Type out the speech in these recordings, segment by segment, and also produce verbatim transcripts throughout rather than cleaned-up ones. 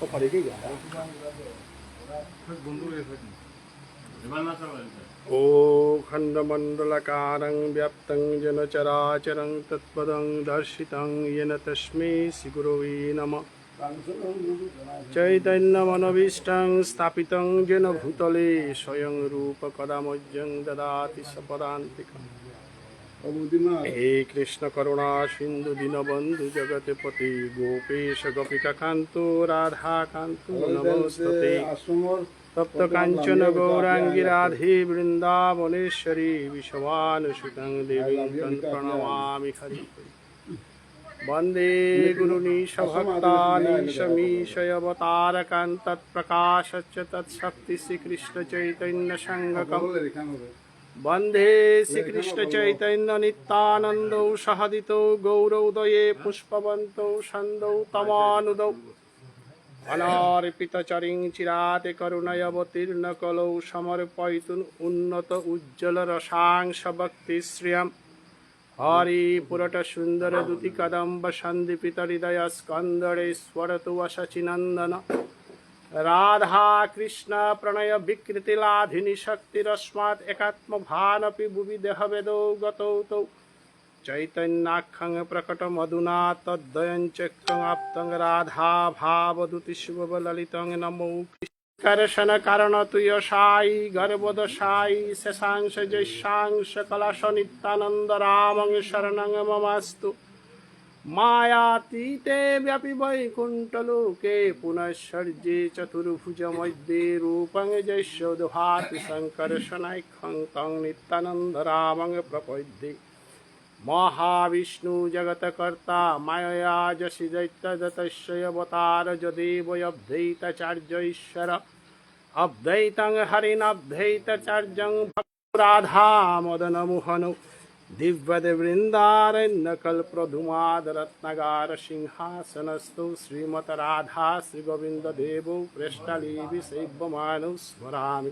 ও, পরে কি যায়? ও খণ্ডমণ্ডলাকারং ব্যাপ্তং যেন চরাচরং তৎপদং দর্শিতং যেন তস্মৈ শ্রী গুরবে নমঃ। চৈতন্যমনভীষ্টং স্থাপিতং যেন ভূতলে স্বয়ং রূপ কদা মহ্যং দদাতি স্বপদান্তিকম। হে কৃষ্ণ করুণা সিন্ধু দীনবন্ধু জগৎপতে গোপেশ গোপিকাকান্ত রাধাকান্ত নমস্তুতে। তপ্ত কাঞ্চন গৌরাঙ্গী রাধে বৃন্দাবনেশ্বরী বৃষভানুসুতং দেবীং তং প্রণমামি হরি। বন্দে গুরুনীশভক্তানীশমীশয়বতারকান তৎপ্রকাশশ্চ তৎশক্তি শ্রীকৃষ্ণ চৈতন্য সংঘকম। বন্দে শ্রীকৃষ্ণ চৈতন্য নিত্যানন্দৌ সহদিতৌ গৌরৌদয়ে পুষ্পবন্তৌ সন্দৌ তমানুদৌ। অনর্পিত চরিং চিরাতে করুণয়বতীর্ণ কলৌ সমর্পয়িতুন উন্নত উজ্জ্বল রসাংশ ভক্তি শ্রিয়ম। হরি পুরট সুন্দর দ্যুতি কদম্ব সন্দীপিত হৃদয় স্কন্দরে স্ফুরতু শচীনন্দন। রাধা কৃষ্ণ প্রণয় বিকৃতি লাধিনী শক্তিরস্মাৎ একাত্ম ভানপি ভুবি দেহভেদৌ গতৌ তৌ। চৈতন্যাখ্যং প্রকটমধুনা তদ্বয়ং চক্ষুং আপ্তং রাধা ভাব দ্যুতি সুভব ললিতং নমো কৃষ্ণ। কর্ষণ কারণ তুয়সাই গর্ভদশাই শেষাংশ যস্যাংশ কলশ নিত্যানন্দ রামং শরণং মমাস্তু। মায়াতীতে ব্যাপী বৈকুণ্ঠ লোকে পুনঃসর্গে চতুর্ভুজ মধ্যে রূপং যস্যোদ্ভাতি সংকর্ষণাখ্যং তং নিত্যানন্দ রামং প্রপদ্যে। মহাবিষ্ণু জগৎকর্তা মায়য়া যশি দৈত্যদতস্যবতার যদেব অদ্বৈতাচার্য ঈশ্বর। অদ্বৈতং হরিনদ্বৈতাচার্যং ভক্ত রাধা মদন মোহন। দিব্যদে বৃন্দারণ্য কল্পদ্রুমাদ রত্নাগার সিংহাসনস্থৌ শ্রীমৎ রাধা শ্রী গোবিন্দ দেবৌ প্রেষ্ঠালীভি সেব্যমানৌ স্মরামি।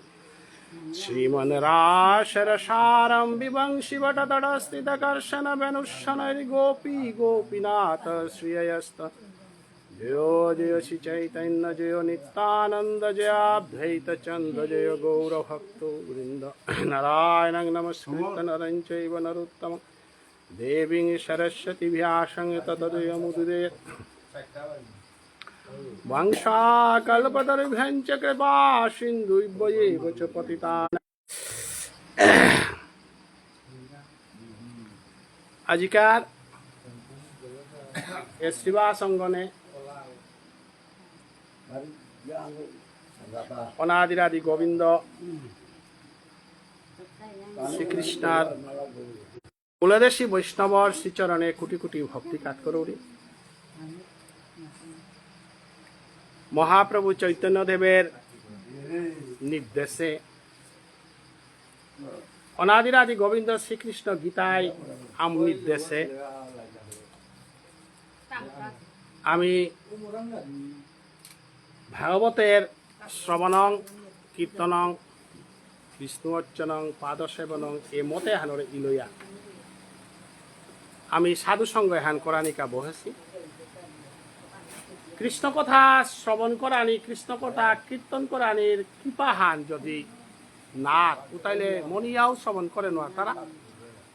শ্রীমন্ রাসরসারম্ভী বংশীবটতটস্থিতকর্ষণ বেণুস্বনৈর্গোপী গোপীনাথ শ্রিয়স্ত। জয় জয় শ্রী চৈতন্য জয় নিত্যানন্দ জয় অদ্বৈত চন্দ্র জয় গৌর ভক্ত বৃন্দ। নারায়ণং নমস্কৃত্য নরং চৈব নরোত্তমম। দেবীং সরস্বতী ব্যাসং ততো জয়মুদীরয়েৎ। বাঞ্ছাকল্পতরুভ্যশ্চ কৃপা সিন্ধুভ্য এব চ পতিতানাং। আজিকার এ শ্রীবাস অঙ্গনে অনাদিরাদি গোবিন্দ শ্রীকৃষ্ণর মূলদেশী বৈষ্ণবর শ্রীচরণে কোটি কোটি ভক্তি কাত করুরি। মহাপ্রভু চৈতন্যদেবের নির্দেশে অনাদিরাদি গোবিন্দ শ্রীকৃষ্ণ গীতায় আম নির্দেশে আমি ভাগবতের শ্রবণং কীর্তনং বিষ্ণু অর্চনং পাদসেবনং এ মতে হানরে ইলয়া আমি সাধু সঙ্গ এহান করানিকা বহেছি। কৃষ্ণ কথা শ্রবণ করানি, কৃষ্ণ কথা কীর্তন করানির কৃপাহান যদি না উতাইলে মনিয়াও শ্রবণ করে নোয়ারতারা,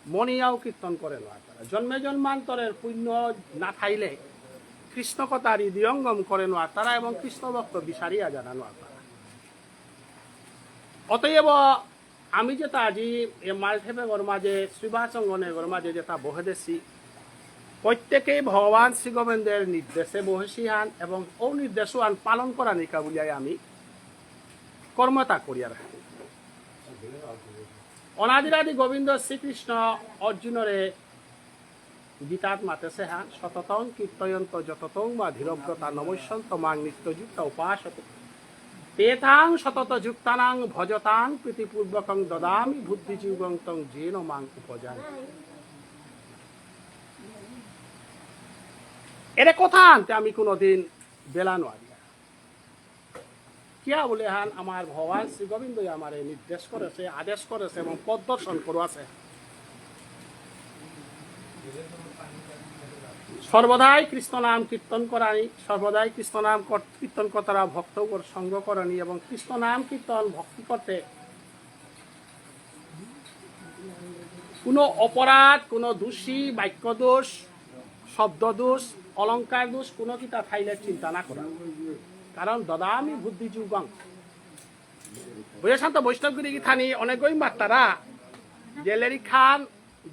মনিয়াও কীর্তন করে নোয়ারতারা। জন্মে জন্মান্তরের পুণ্য না থাইলে কৃষ্ণ কথা হৃদয়ঙ্গম করে নোয়ারতারা এবং কৃষ্ণ ভক্ত বিচারিয়া জানা নোয়ারতারা। অতএব আমি যেটা আজি এ মালঠেপে গর মাঝে, শ্রীবাস অঙ্গনে গর মাঝে যেটা বহেদেছি, প্রত্যেকেই ভগবান শ্রী গোবিন্দের নির্দেশে বহেছি হান এবং ও নির্দেশ হান পালন করানিকা বুলিয়াই আমি কর্মতা করিয়ার। অনাদিরাদি গোবিন্দ শ্রীকৃষ্ণ অর্জুনরে গীতাত মাতেছে হান, "সততং কীর্তয়ন্ত যততং মা ধীরব্রতা নমস্যন্ত মাং নিত্যযুক্তা উপাসতে। তেতাং সততযুক্তানাং ভজতাং প্রীতিপূর্বকং দদামি বুদ্ধিযোগং তং যেন মাং উপজানতি।" এরে কথা আনতে আমি কোনোদিন বেলা নোয়ারি। কিয়া বুলে হান আমার ভগবান শ্রী গোবিন্দই আমারে নির্দেশ করেছে, আদেশ করেছে এবং পথ দর্শন করেছে। সর্বদাই কৃষ্ণ নাম কীর্তন করানি, সর্বদাই কৃষ্ণ নাম কর-, কীর্তন করতারা ভক্তগর সঙ্গ করানি এবং কৃষ্ণ নাম কীর্তন ভক্তি করতে কোনো অপরাধ, কোনো দোষী বাক্য দোষ, শব্দ দোষ, অলংকার দোষ, কোনো কিতা থাইলে চিন্তা না করা। কারণ দদামি বুদ্ধি যোগং। বৈশান্ত বৈষ্ণব গিরি গিথানি অনেকই মাত্তারা যে লেরিক খান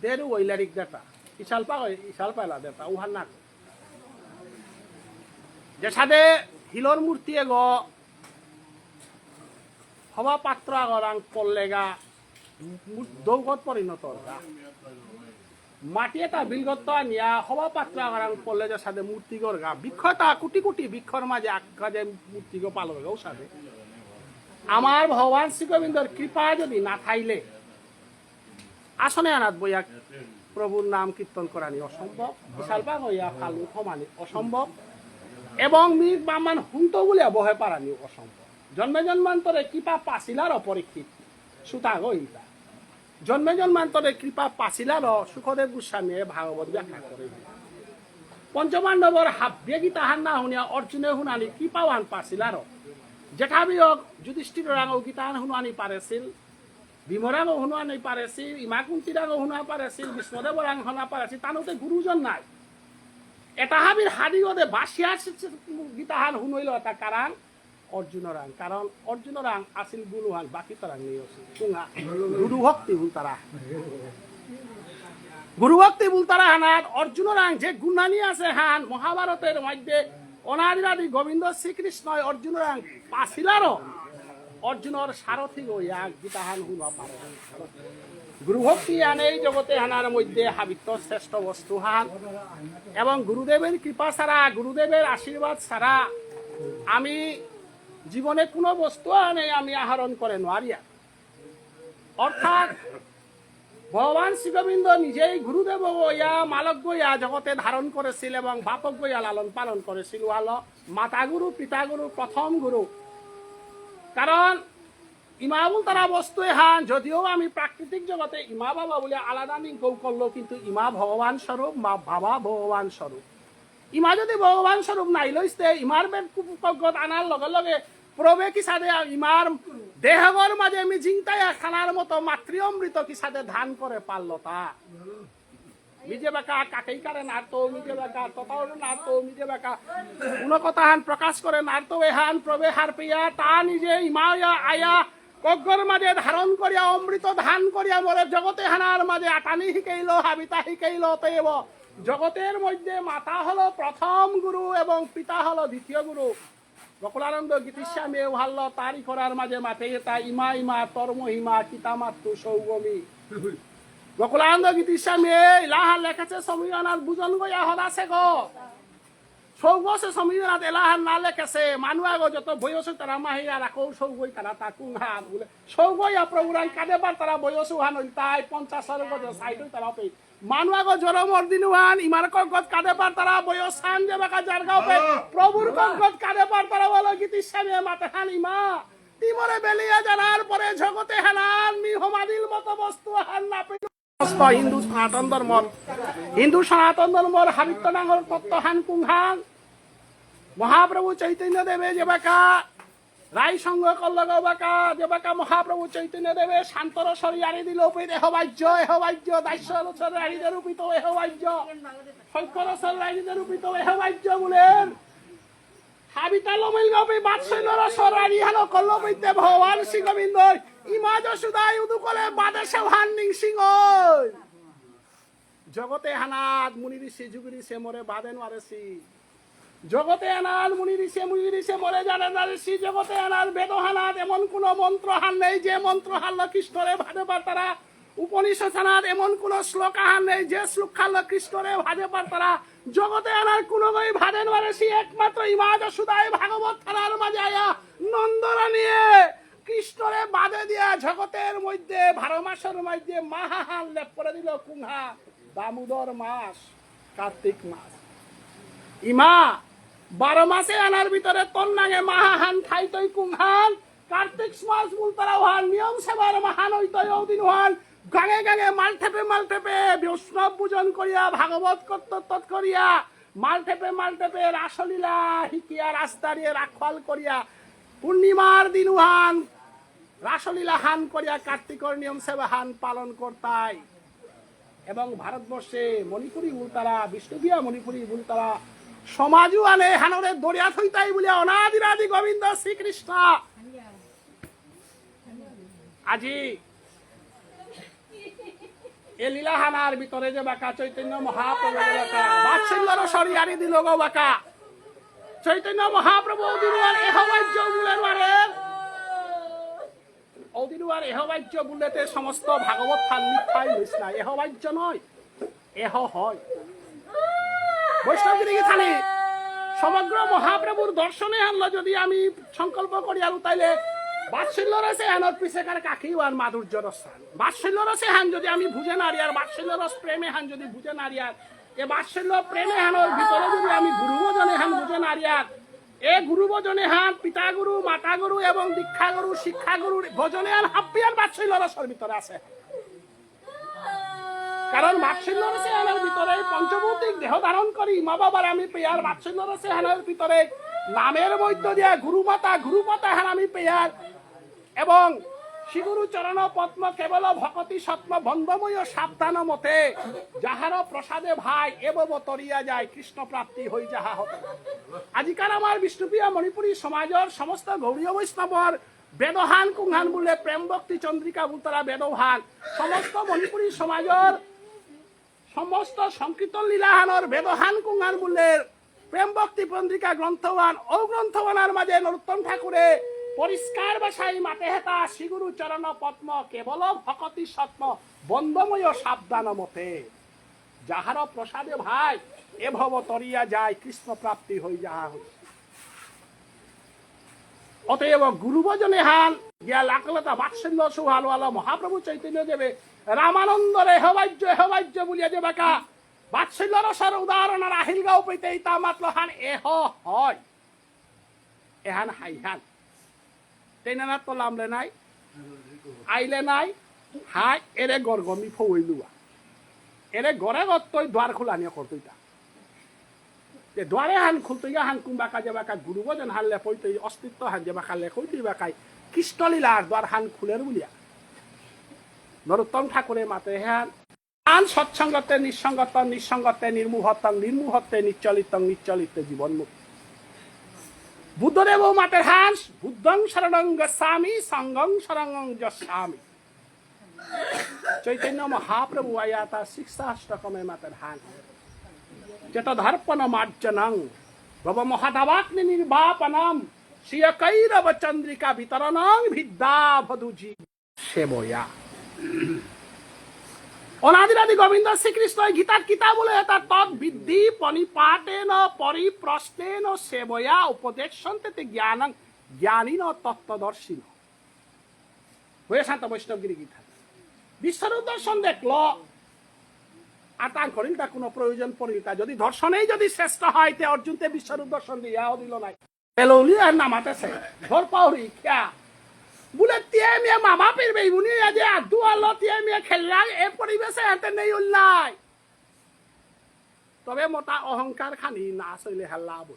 দেরু ওই লেরিক দেতা। ইশালপা ওই, ইশালপা এলা দেতা, উহার না। যে সাদে হিলর মূর্তি এগো হবা পাত্র আগরাং পল্লেগা দৌগত পরিণত অরগা। মাটি এটা বিলগত আনিয়া হবা পাত্র আগরাং পল্লে যে সাদে মূর্তি গরগা। বৃক্ষ এটা কোটি কোটি বৃক্ষর মাঝে আক্কা যে মূর্তিগো পালগা ও সাদে। আমার ভগবান শ্রী গোবিন্দর কৃপা যদি না থাইলে আসনে আনাত বইয়া প্রভুর নাম কীর্তন করানি অসম্ভব, বিশালপা হইয়া ফালু সমানি অসম্ভব, এবং মি বামান হুন্ত বুলিয়া বহে পারানি অসম্ভব। জন্মে জন্মান্তরে কৃপা পাসিলার অপরীক্ষিত সুতা গইতা। জন্মে জন্মান্তরে কৃপা পাসিলার সুখদেব গোস্বামী ভাগবত ব্যাখ্যা করে। পঞ্চপাণ্ডবর হাব্যে গীতাহান না শুনিয়া অর্জুনে শুনানি কৃপাহান পাসিলার। জেঠা বিয়োগ যুধিষ্ঠির রাঙ গীতাহান শুনানি পারেছিল। ভীমরাঙ হুনুয়া নেই পারেসি, ইমা কুন্তিরাঙ হুনুয়া পারেসি, ভীষ্মদেবরাঙ হুনা পারেসি, তানুতে গুরুজন নাই। এটা হাবির হাদিগদে বাসিয়া সি-, সি-, গীতাহান হুনইল এটা কারণ অর্জুনরাঙ। কারণ অর্জুনরাঙ আসিল গুণহান, বাকি তারাঙ নেই আসিল। কুঙা গুরু ভক্তি বুলতারা। গুরু ভক্তি বুলতারা হানাত অর্জুনরাঙ যে গুণানি আছে হান মহাভারতর মধ্যে অনাদিরাদি গোবিন্দ শ্রীকৃষ্ণ অর্জুনরাঙ পাসিলারো অর্জুনর সারথি গইয়া গীতাহান হুনা পারে। গুরু ভক্তি আন এই জগতে হানার মধ্যে হাবিত্ত শ্রেষ্ঠ বস্তু হান। এবং গুরুদেবের কৃপা ছাড়া, গুরুদেবের আশীর্বাদ ছাড়া আমি জীবনে কোনো বস্তু আনে আমি আহরণ করে নোয়ারিয়া। অর্থাৎ ভগবান শ্রীগোবিন্দ নিজেই গুরুদেব গইয়া, মালক গইয়া জগতে ধারণ করেছিল এবং বাপক গইয়া লালন পালন করেছিল। আলো মাতা গুরু, পিতা গুরু, প্রথম গুরু। কারণ ইমা বুলতারা বস্তু এহান, যদিও আমি প্রাকৃতিক জগতে ইমা বাবা বলে আলাদা নিংকৌ করলো, কিন্তু ইমা ভগবান স্বরূপ, মা বাবা ভগবান স্বরূপ। ইমা যদি ভগবান স্বরূপ নাই লইস্তে, ইমার বেদ কু-, কগ্গত আনার লগে লগে প্রভে কিসাদে ইমার দেহগর মাঝে আমি জিংতাই থানার মতো মাতৃ অমৃত কিসাদে দান করে পারলো তা। নিজে বাকা কাকেই কারে নারতো, নিজে বাকা ততাও নারতো, নিজে বাকা কোনো কথা হান প্রকাশ করে নারতো, এহান প্রভে হারপিয়া, তা নিজে ইমায়া আয়া, কগ্গর মাঝে ধারণ করিয়া, অমৃত দান করিয়া, মোরে জগতে হানার মাঝে আটানি হিকেইল, হাবিতা হিকেইল, অতএব জগতের মধ্যে মাতা হলো প্রথম গুরু এবং পিতা হলো দ্বিতীয় গুরু। গোকুলানন্দ গীতিস্বামী উহাল্ল তারি করার মাঝে মাতে এটা ইমা ইমা তর মহিমা কিতা মাত্তু সৌগমি। গোকুলানন্দ গীতিস্বামী ইলাহান লেখেছে সমীরণার বুজন গয়া হদাসে গো। সৌগসে সমীরণাত এলাহান না লেখেছে, মানু আগো যত বয়স তারা মাহিয়া রাখো সৌগই তারা তা কুংহান বলে। সৌগই আ প্রভুরাং কাদে বার তারা বয়স উহান হইল তাই পঞ্চাশ সাল গজে সাইড হই তারা পেয়ে। মানু আগো জরমর দিন উহান, ইমার কগত কাদে পারতারা, বয়স হান যে বাকা জারগাও পে, প্রভুর কগত কাদে পারতারা, বলো গীতিস্বামী মাতে হান ইমা। তিমরে বেলিয়া জানার পরে জগতে হানান মি হমাদিল মতো বস্তু হান না পেল। সমস্ত হিন্দু সনাতন ধর্মর, হিন্দু সনাতন ধর্মর হাবিত্ত নাঙর তত্ত্ব হান কুংহান। মহাপ্রভু চৈতন্য দেবে যে বাকা রাই সংঘ কল্লগ বাকা, যে বাকা মহাপ্রভু চৈতন্য দেবে শান্ত রসর ইয়ারি দিল, উপে দেহ বাহ্য, এহ বাহ্য, দাস্য রসর ইয়ারি দে রূপিত এহ বাহ্য, সৈক্য রসর ইয়ারি দে রূপিত এহ বাহ্য বুলেন। হাবিতা লমিল গপি বাৎসল্য রসর ইয়ারি হালো কল্ল বৈদ্যে ভগবান শ্রী গোবিন্দ, ইমা যশোদাই উদুকলে বাদে সেহান নিংসিং। জগতে হানাত মুনি ঋষি যুগ ঋষি মরে বাদে নোয়ারেসি। জগতে আনার মুনি ঋষি, মুনি ঋষি মরে জানে না ঋষি, জগতে আনার বেদ হানাত এমন কোন মন্ত্র হান নেই, যে মন্ত্র হানলো কৃষ্ণরে ভাজে পারতারা। উপনিষদ হানাত এমন কোন শ্লোক হান নেই, যে শ্লোক হানলো কৃষ্ণরে ভাজে পারতারা। জগতে আনার কোনো গই ভাজে নোয়ারেসি, একমাত্র ইমা যশোদায় ভাগবত থানার মাঝে আয়া নন্দরানীয়ে কৃষ্ণরে বাদে দিয়া জগতের মধ্যে বারো মাসের মধ্যে মাহাহান লেপ করে দিল কুংহা দামোদর মাস। কার্তিক মাস। ইমা, বারো মাসে আনার ভিতরে তোর নাঙে মাহাহান থাইতই কুংহান, কার্তিক মাস বুলতারা ওহান, নিয়ম সেবার মাহান হইতই ওদিন ওহান, গাঙে গাঙে মালঠেপে মালঠেপে বৈষ্ণব পূজন করিয়া, ভাগবত কর্তব্য করিয়া, মালঠেপে মালঠেপে রাসলীলা হিকিয়া রাস্তারিয়ে রাখোয়াল করিয়া পূর্ণিমার দিন উহান রাসলীলা হান করিয়া কার্তিকর নিয়ম সেবা হান পালন করতাই। এবং ভারতবর্ষে মণিপুরী বুলতারা, বিষ্ণুপ্রিয়া মণিপুরী বুলতারা সমাজু আনে হানরে দরিয়া থইতাই বুলিয়া অনাদিরাদি গোবিন্দ শ্রীকৃষ্ণ আজি এ লীলাহানার ভিতরে যে বাকা চৈতন্য মহাপ্রভু যে বাকা বাৎসল্যর সরিয়ারি দিল গো বাকা। চৈতন্য মহাপ্রভু ওদিনুয়ার এহবাজ্য বুলে মারে। ওদিনুয়ার এহবাজ্য বুলেতে সমস্ত ভাগবত থান মিথ্যাই হইস না। এহবাজ্য নয়, এহ হয়। বৈষ্ণব গিরি গিথানি, সমগ্র মহাপ্রভুর দর্শনে আনলো যদি আমি সংকল্প করি আর উতাইলে বাৎসল্য রসে হানোর পিছেকার কাকি ওয়ান মাধুর্য রস হান। বাৎসল্য রসে হান যদি আমি বুঝে নারিয়ার, বাৎসল্য রস প্রেমে হান যদি বুঝে নারিয়ার, এ বাৎসল্য প্রেমে হানোর ভিতরে যদি আমি গুরু ভজনে হান বুঝে নারিয়ার, এ গুরু ভজনে হান পিতা গুরু, মাতা গুরু এবং দীক্ষা গুরু, শিক্ষা গুরু ভজনে হান হাব্বিয়ার বাৎসল্য রসর ভিতরে আছে। কারণ বাৎসল্য রসে হানার ভিতরে পঞ্চভৌতিক দেহ ধারণ করি মা বাবার আমি পেয়ার বাৎসল্য রসে হানার ভিতরে নামের মধ্য দিয়া গুরু মাতা গুরু মাতা হান আমি পেয়ার এবং শ্রী গুরু চরণ পদ্ম কেবল ভকতি সত্ম বন্ধময় সাবধান মতে যাহার প্রসাদে ভাই এবব তরিয়া যায় কৃষ্ণ প্রাপ্তি হই যাহা হত। আজিকার আমার বিষ্ণুপ্রিয়া মণিপুরী সমাজর সমস্ত গৌড়ীয় বৈষ্ণবর বেদহান কুংহান বুলে প্রেম ভক্তি চন্দ্রিকা বুলতারা বেদহান। সমস্ত মণিপুরী সমাজর সমস্ত সংকীর্তন লীলাহানর বেদহান কুংহান বুলে প্রেম ভক্তি চন্দ্রিকা গ্রন্থহান। ও গ্রন্থহানর মাঝে নরোত্তম ঠাকুরে পরিষ্কার ভাষায় মাতে হেতা শ্রী গুরু চরণ পদ্ম কেবল ভকতি সত্ম বন্ধময় সাবধান মতে। যাহার প্রসাদে ভাই এ ভব তরিয়া যায় কৃষ্ণ প্রাপ্তি হই যাহা হই। অতএব গুরু ভজনে হান গিয়া লাকলতা বাৎসল্য সুহালওয়ালা মহাপ্রভু চৈতন্য দেবে রামানন্দর এহবাজ্য এহবাজ্য বুলিয়া যে বাকা বাৎসল্য রসর উদাহরণ আর আহিলগাঁও পেতে ইতা মাতল হান এহ হয়। এহান হাই হান। তেনারা তো লামলে নাই, আইলে নাই, হাই এরে গরগমি ফৌইলুয়া। এরে গরে গত্তই দ্বার খোলানিয়া করতইতা। যে দ্বারে হান খুলতইয়া হান কুম্বাকা যে বাকা গুরু ভজন হান লেপইতই অস্তিত্ব হান যে বাকা লেখইতই বাকাই কৃষ্ণলীলার দ্বার হান খুলের বুলিয়া। নরোত্তম ঠাকুরে মাতে হান আন সৎসঙ্গতে নিঃসঙ্গতং, নিঃসঙ্গতে নির্মোহতং, নির্মোহতে নিশ্চলিতং, নিশ্চলিতে জীবন্মুক্ত। বুদ্ধদেব মাতের হান, বুদ্ধং শরণং গচ্ছামি, সঙ্ঘং শরণং গচ্ছামি। চৈতন্য মহাপ্রভু আয়াতা শিক্ষাষ্টকমে মাতের হান। চেতোদর্পণ মার্জনং, ভব মহাদাবাগ্নি নির্বাপণম, স্বীয়কৈরব চন্দ্রিকা বিতরণং ভিদ্যা বধূ জীব সেবয়া। অনাদিরাদি গোবিন্দ শ্রীকৃষ্ণ গীতাত কিতা বুলে এতা তদ্বিদ্ধি পণিপাতেন পরিপ্রশ্নেন সেবয়া উপদেশন্তে তে জ্ঞানং জ্ঞানীন তত্ত্বদর্শিন। হয়ে শান্ত বৈষ্ণব গিরি গীতা বিশ্বরূপ দর্শন দেখল। আর তার করিল তা কোনো প্রয়োজন পড়িল তা যদি দর্শনেই যদি শ্রেষ্ঠ হয় তে অর্জুন তে বিশ্বরূপ দর্শন দিয়াও দিল নাই। এলৌলি আর নামাতেছে, ধর পাউরি, কিয়া? বুলে, "তিয়া মিয়া মামা পির বেইবুনি, আজ আদু আলো তিয়া মিয়া খেললাং, এ পরিবেশে হাতে নেই উল্লাই।" তবে মোটা অহংকার খানি না সইলে হাল্লা বই।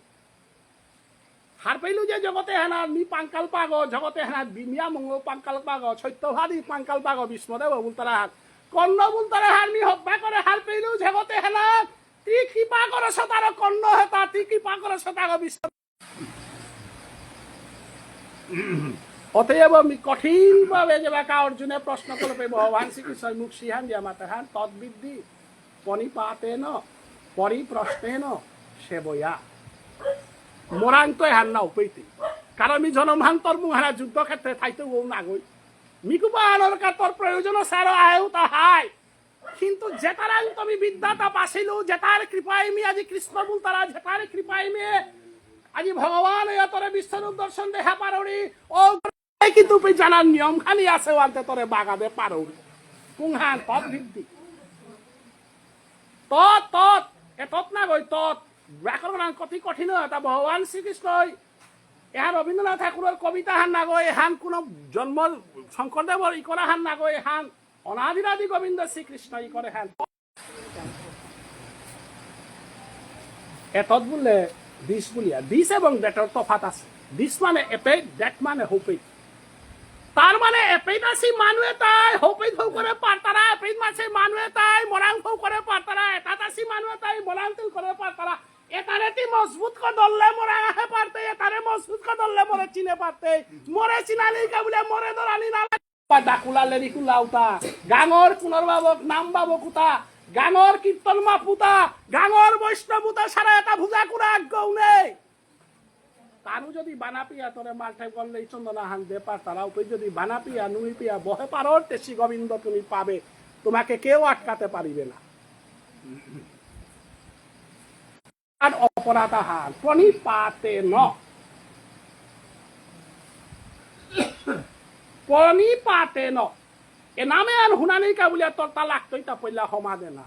হার পেইলু যে জগতে হানা নি পাঙ্কাল পাগো, জগতে হানা বিমিয়া মঙ্গ পাঙ্কাল পাগো, সত্যভাদি পাঙ্কাল পাগো, বিষ্ণুদেব বুলতারা হার। কর্ণ বুলতারা হার মি হব্বা করে হার পেইলু জগতে হানা, তি কৃপা করে সতারো কর্ণ হেতা, তি কৃপা করে সতারো বিষ্ণু। অতএব আমি কঠিনভাবে যেবাকা অর্জুনে প্রশ্ন করবে, ভগবান শ্রীকৃষ্ণ মুখ সিহান দিয়া মাতে হান, তদ্বিদ্ধি পণিপাতেন পরিপ্রশ্নেন সেবয়া। মোরাং তো এহান না উপেইতে। কারণ আমি জনমহান তোর মুহানা যুদ্ধক্ষেত্রে থাইতে ও নাগই। মিকুবা আনর কাতর প্রয়োজন সারো আয়ু তাহাই। কিন্তু যেতারাং তুমি বিদ্যাতা পাসিলু, যেতার কৃপায় মি আজি কৃষ্ণ বুলতারা, যেতার কৃপায় মি আজি ভগবান এতরে বিশ্বরূপ দর্শন দেহা পারৌরি, ও কিন্তু পে জানার নিয়ম খানি আছে, ওয়ান্তে তরে বাগাদে পারৌরি। কুংহান তদ্বিদ্ধি। তৎ, তৎ, এ তৎ না গই, তৎ। ব্যাকরণ কতি কঠিন, এটা ভগবান শ্রীকৃষ্ণই। এহান রবীন্দ্রনাথ ঠাকুরের কবিতা হান না গই, এহান কোনো জন্ম শঙ্করদেবর ইকরা হান না গই, এহান অনাদিরাদি গোবিন্দ শ্রীকৃষ্ণ ইকরে হান। এতত বুলে দিস বুলিয়া, দিস এবং দেটর তফাত আছে। দিস মানে এপেইত, দেট মানে হৌপেইত। তার মানে এপেইত আসি মানু এতাই হৌপেইত হৌ করে পারতারা, এপেইত মাসে মানু এতাই মরাং হৌ করে পারতারা, এতাত আসি মানু এতাই মরাং তিল করে পারতারা। এতারে তি মজবুত কর ধরলে মরাং আহে পারতে, এতারে মজবুত কর ধরলে মরে চিনে পারতে। মরে চিনানি কা বুলে মরে ধরানি না। বা ডাকুলা লেরিকুলা উতা, গাঙর পুনর্ভাবক নাম বাবক উতা, গাঙর কীর্তন মাপুতা, গাঙর বৈষ্ণব উতা সারা এতা ভুজা কুরা আগ্গৌ নেই। তানু যদি বানাপিয়া তোরে মালঠাই করলে এই চন্দনা হান দে পারতারা, তুই যদি বানাপিয়া নুই পিয়া বহে পারর, তেসি গোবিন্দ তুমি পাবে, তোমাকে কেউ আটকাতে পারিবে না। আর অপরাধ আহান প্রণিপাতে ন, প্রণিপাতে ন। এ নামে আন হুনানি কা বুলিয়া তোর তা লাগতই তা পইলা হমা দেনা।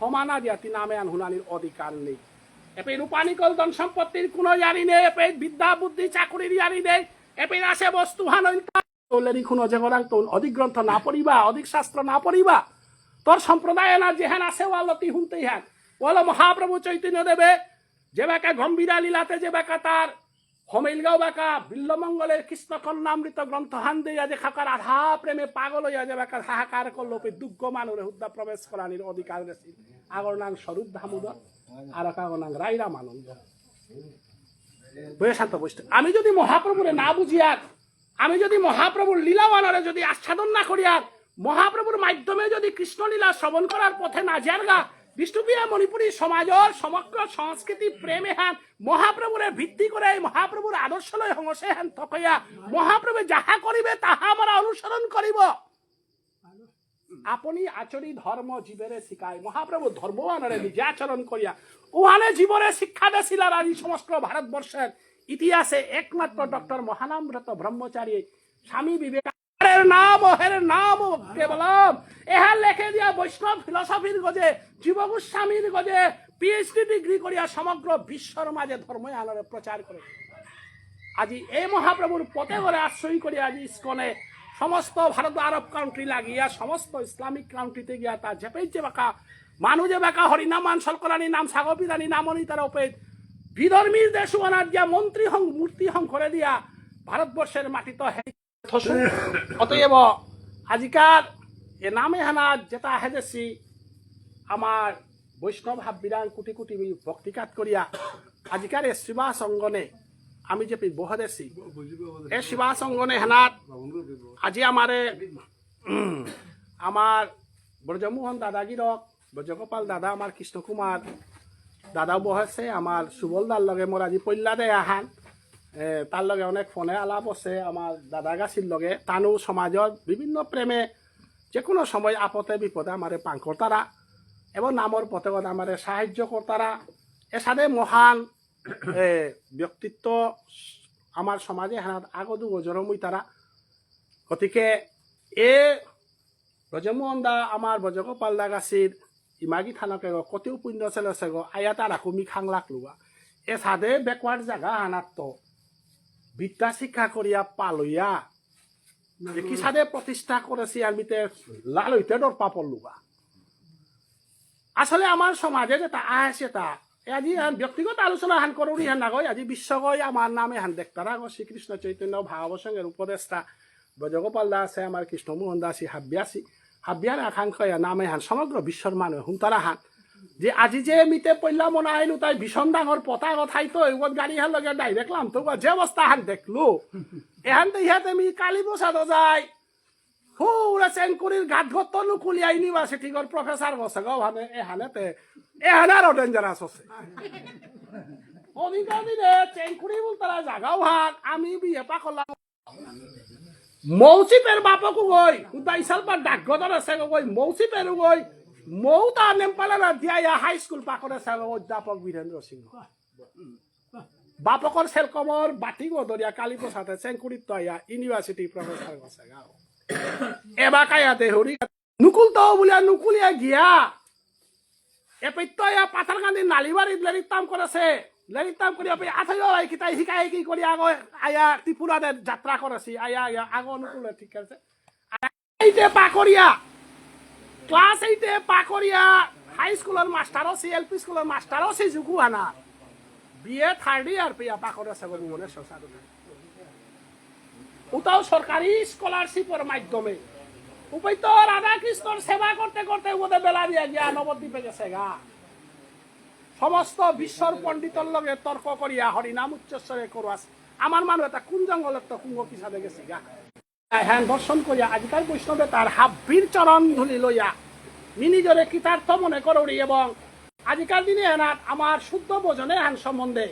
হমা না দিয়া তি নামে আন হুনানির অধিকার নেই। এপে রূপানিকল ধন সম্পত্তির কোনো ইয়ারি নেই, এপে বিদ্যা বুদ্ধি চাকুরির ইয়ারি নেই, এপে আসে বস্তু হান ইলতা। তো লেরি খুনো যে গরাং তো অধিক গ্রন্থ না পড়িবা, অধিক শাস্ত্র না পড়িবা, তোর সম্প্রদায় না যেহান আসে ওয়ালো তি হুনতেই হান। ওয়ালো মহাপ্রভু চৈতন্য দেবে যে বাকা গম্ভীরা লীলাতে যে বাকা তার হমেলগাঁও বাকা বিল্বমঙ্গলের কৃষ্ণ কন্যামৃত গ্রন্থ হান দেয়া যে খাকার আধা প্রেমে পাগল হইয়া যে বাকা হাহাকার করলো, পে দুগ্গ মানুরে হুদ্দা প্রবেশ করানির অধিকার দেসি। আগর নাম স্বরূপ দামোদর, আর আগর নাম রায় রামানন্দ। বয়ে শান্ত বৈষ্ণব। আমি যদি মহাপ্রভুরে না বুঝিয়ার, আমি যদি মহাপ্রভুর লীলাওয়ানরে যদি আস্বাদন না করিয়ার, মহাপ্রভুর মাধ্যমে যদি কৃষ্ণলীলা শ্রবণ করার পথে না যারগা, বিষ্ণুপ্রিয়া মণিপুরী সমাজর সমগ্র সংস্কৃতি প্রেম এহান মহাপ্রভুরে ভিত্তি করে, এই মহাপ্রভুর আদর্শ লই হঙসে হান থকইয়া, মহাপ্রভু যাহা করিবে তাহা আমরা অনুসরণ করিব। আপনি আচরি ধর্ম জীবেরে শিখায়। মহাপ্রভু ধর্মবানরে নিজে আচরণ করিয়া ওহানে জীবরে শিক্ষা দেসিলার। আর এই সমগ্র ভারতবর্ষের ইতিহাসে একমাত্র ডক্টর মহানামব্রত ব্রহ্মচারী, স্বামী বিবেকানন্দের নাম, হের নাম কেবলম। এহা লেখে দিয়া বৈষ্ণব ফিলসফির গজে, জীব গোস্বামীর গজে পিএইচডি ডিগ্রি করিয়া সমগ্র বিশ্বর মাঝে ধর্ম আনরে প্রচার করে। আজি এই মহাপ্রভুর পথে করে আশ্রয় করে আজি ইস্কনে সমস্ত ভারত আরব কান্ট্রি লাগিয়া সমস্ত ইসলামিক কান্ট্রিতে গিয়া তা যেপে যে বাকা মানু যে বাকা হরিনাম আন সলকরানি নাম সাগপিরানি নামনি তারা উপে বিধর্মীর দেশ আনার গিয়া মন্ত্রী হং মূর্তি হং করে দিয়া ভারতবর্ষের মাটিত হে থসু। অতএব আজিকার এ নামে হানা যেটা হেদেসি আমার বৈষ্ণব হাব্বিরাং কোটি কোটি ভক্তিকাত করিয়া আজিকার এ সেবা সঙ্গনে আমি যে পি বহদেসি এ সেবা সঙ্গনে হানাত আজি আমারে উম, আমার ব্রজমোহন দাদাগিরক ব্রজগোপাল দাদা, আমার কৃষ্ণকুমার দাদা বহেছে, আমার সুবল দার লগে মোর আজি পল্লা দেয় আহান। এ, তার লগে অনেক ফোনে আলাপ আছে, আমার দাদা গাছির লগে। তানু সমাজর বিভিন্ন প্রেমে যে কোনো সময় আপদে বিপদে আমারে পাং করতারা এবং নামর পথে আমারে সাহায্য করতারা। এসাদে মহান এ, ব্যক্তিত্ব আমার সমাজে হানাত আগদু জরম হইতারা। গতিকে এ ব্রজমোহন দা আমার ব্রজগোপাল দা গাছির ইমাগি থানকে গো কতিও পুণ্য ছেলে আছে গো, আয়া তারা কুমি খাংলাক লুয়া। এ সাদে backward জায়গা আনাত তো বিদ্যা শিক্ষা করিয়া পালইয়া এ কি সাদে প্রতিষ্ঠা করেছি আমিতে লালইতে ডর পাপল লুয়া। আসলে আমার সমাজে যেটা আছে তা এ আজি আন ব্যক্তিগত আলোচনা হান করুরি হান নাগই, আজি বিশ্বগই আমার নামে হান দেখতারা গো শ্রীকৃষ্ণ চৈতন্য ভাগবত সংঘের উপদেষ্টা ব্রজগোপাল দাসে আমার কৃষ্ণমোহন দাসী হাব্যাসী হাব্যান আকাঙ্ক্ষা নামে হান সমগ্র বিশ্বর মানুষ হুনতারা হান যে আজি যে মিতে পইলা মনে আইলু তাই ভীষণ ডাঙর পতাকা থাইতো এগত গাড়ি হান লগে ডাইরেক্ট লামতো যে অবস্থা হান দেখলু। এহান তো ইহাতে মি কালী প্রসাদ যাই হুরা চেংকুরির গাত গত নুকুলিয়া ইউনিভার্সিটি গর প্রফেসর গসে গো হানে এহানে তে এহানে আরো ডেঞ্জারাস আছে। অধিকারী রে চেংকুরি বুলতারা জাগাও হান আমি বিয়ে পাকলাম। মৌসিপের বাপক গই উদা ইসালপা ডাকগদর আছে গই মৌসিপের গই মৌতা নেমপালা না দিয়া ইয়া হাই স্কুল পাকরে আছে গো অধ্যাপক বীরেন্দ্র সিংহ। বাপকর সেলকমর বাটিগো দরিয়া কালী প্রসাদে চেংকুরিত আয়া ইউনিভার্সিটি প্রফেসর গসে গাও। এবা কায়া দেহুরি নুকুল তো বুলিয়া নুকুলিয়া গিয়া। এপেত্ত আয়া পাথারকান্দি নালিবাড়িত লেরিতাম করেছে। লেরিতাম করিয়া পে আথাই আই কিতাই হিকাই কি করি আগো আয়া ত্রিপুরাদের যাত্রা করেছি। আয়া আয়া আগো নুকুলে ঠিক আছে। এইটে পাকরিয়া, ক্লাস এইটে পাকরিয়া, হাই স্কুলর মাস্টারও সে, এলপি স্কুলর মাস্টারও সে যুগু আনা। বিএ থার্ড ইয়ার পেয়া পাকড়ে আছে গো ভুবনেশ্বর সাধু। উতাও সরকারি স্কলারশিপর মাধ্যমে। উপায় তো রাধাকৃষ্ণর সেবা করতে করতে বোধে বেলা দিয়া গিয়া নবদ্বীপে গেছে গা। সমস্ত বিশ্বর পণ্ডিতর লগে তর্ক করিয়া হরিনাম উচ্চস্বরে করুয়াস। আমার মানু এটা কোন জঙ্গলত তো কুঙ্গ কিসাদে গেছে গা। হ্যাঁ, দর্শন করিয়া আজিকার বৈষ্ণবে তার হাব্বির চরণ ধুলি লইয়া মি নিজরে কৃতার্থ মনে করুরি এবং আজিকার দিনে এনাত আমার শুদ্ধ ভজনে হান সম্বন্ধে,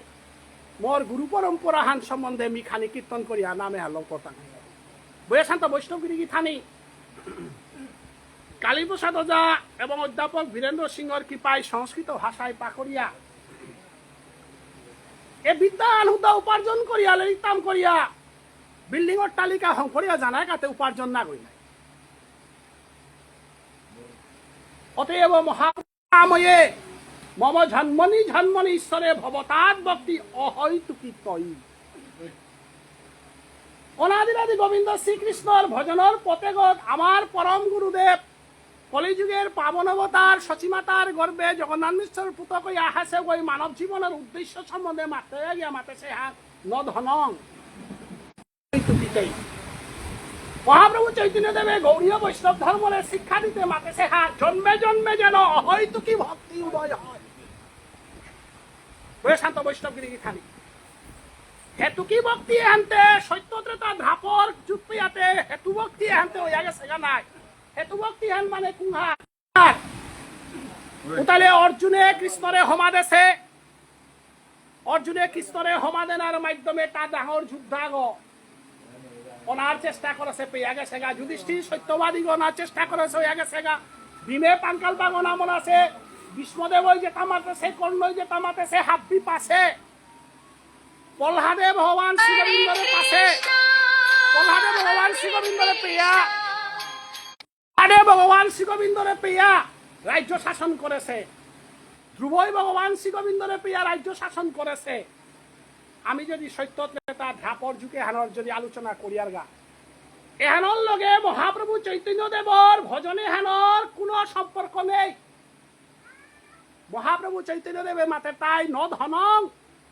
মোর গুরু পরম্পরা হান সম্বন্ধে মি খানি কীর্তন করিয়া নামে হালো করতাম। বইয়া শান্ত বৈষ্ণব গিরি গিথানি কালীপ্রসাদ ওঝা এবং অধ্যাপক বীরেন্দ্র সিংহর কৃপায় সংস্কৃত ভাষায় পাকরিয়া এ বিদ্যা আন হুদা উপার্জন করিয়া, লেরিক তাম করিয়া, বিল্ডিং অট্টালিকা হং করিয়া জানায় কাতে উপার্জন না করি নাই। অতএব মহাকাময়ে মম জন্মনি জন্মনি ঈশ্বরে ভবতাৎ ভক্তি অহৈতুকী তৈ। অনাদিরাদি গোবিন্দ শ্রীকৃষ্ণর ভজনর পথেগত আমার পরম গুরুদেব কলিযুগের পাবন অবতার শচীমাতার গর্ভে জগন্নাথ মিশ্রর পুতক হইয়া আহেসে ওই মানব জীবনের উদ্দেশ্য সম্বন্ধে মাতে গিয়া মাতেসে হান ন ধনং। মহাপ্রভু চৈতন্য দেবে গৌড়ীয় বৈষ্ণব ধর্মরে শিক্ষা দিতে মাতেসে হান জন্মে জন্মে যেন অহৈতুকী ভক্তি উদয় হয়। বইয়া শান্ত বৈষ্ণব গিরি গিথানি। হেতুকী ভক্তি এহানতে সত্য ত্রেতা দ্বাপর যুগ পেয়াতে হেতু ভক্তি এহানতে হইয়া গেছে গা নাই। হেতু ভক্তি এহান মানে কুংহা। উতালে অর্জুনে কৃষ্ণরে হমা দেসে, অর্জুনে কৃষ্ণরে হমা দেনার মাধ্যমে তা ডাঙর যোদ্ধা গো। অনার চেষ্টা করেসে পেয়া গেছে গা, যুধিষ্ঠির সত্যবাদী গো অনার চেষ্টা করেসে হইয়া গেছে গা। ভীমে পাঙ্কাল বাগনা মনাসে, ভীষ্মদেব ওই যেতা মাতেসে, কর্ণ ওই যেতা মাতেসে, হাব্বি পাসে। প্রহ্লাদে ভগবান শ্রী গোবিন্দরে পাসে, প্রহ্লাদে ভগবান শ্রী গোবিন্দরে পেয়া আরে ভগবান শ্রী গোবিন্দরে পেয়া রাজ্য শাসন করেসে। ধ্রুবই ভগবান শ্রী গোবিন্দরে পেয়া রাজ্য শাসন করেসে। আমি যদি সত্য ত্রেতা দ্বাপর যুগ এহানর যদি আলোচনা করিয়ার গা, এহানর লগে মহাপ্রভু চৈতন্য দেবর ভজন এহানর কোনো সম্পর্ক নেই। মহাপ্রভু চৈতন্য দেবে মাতে তাই ন ধনং,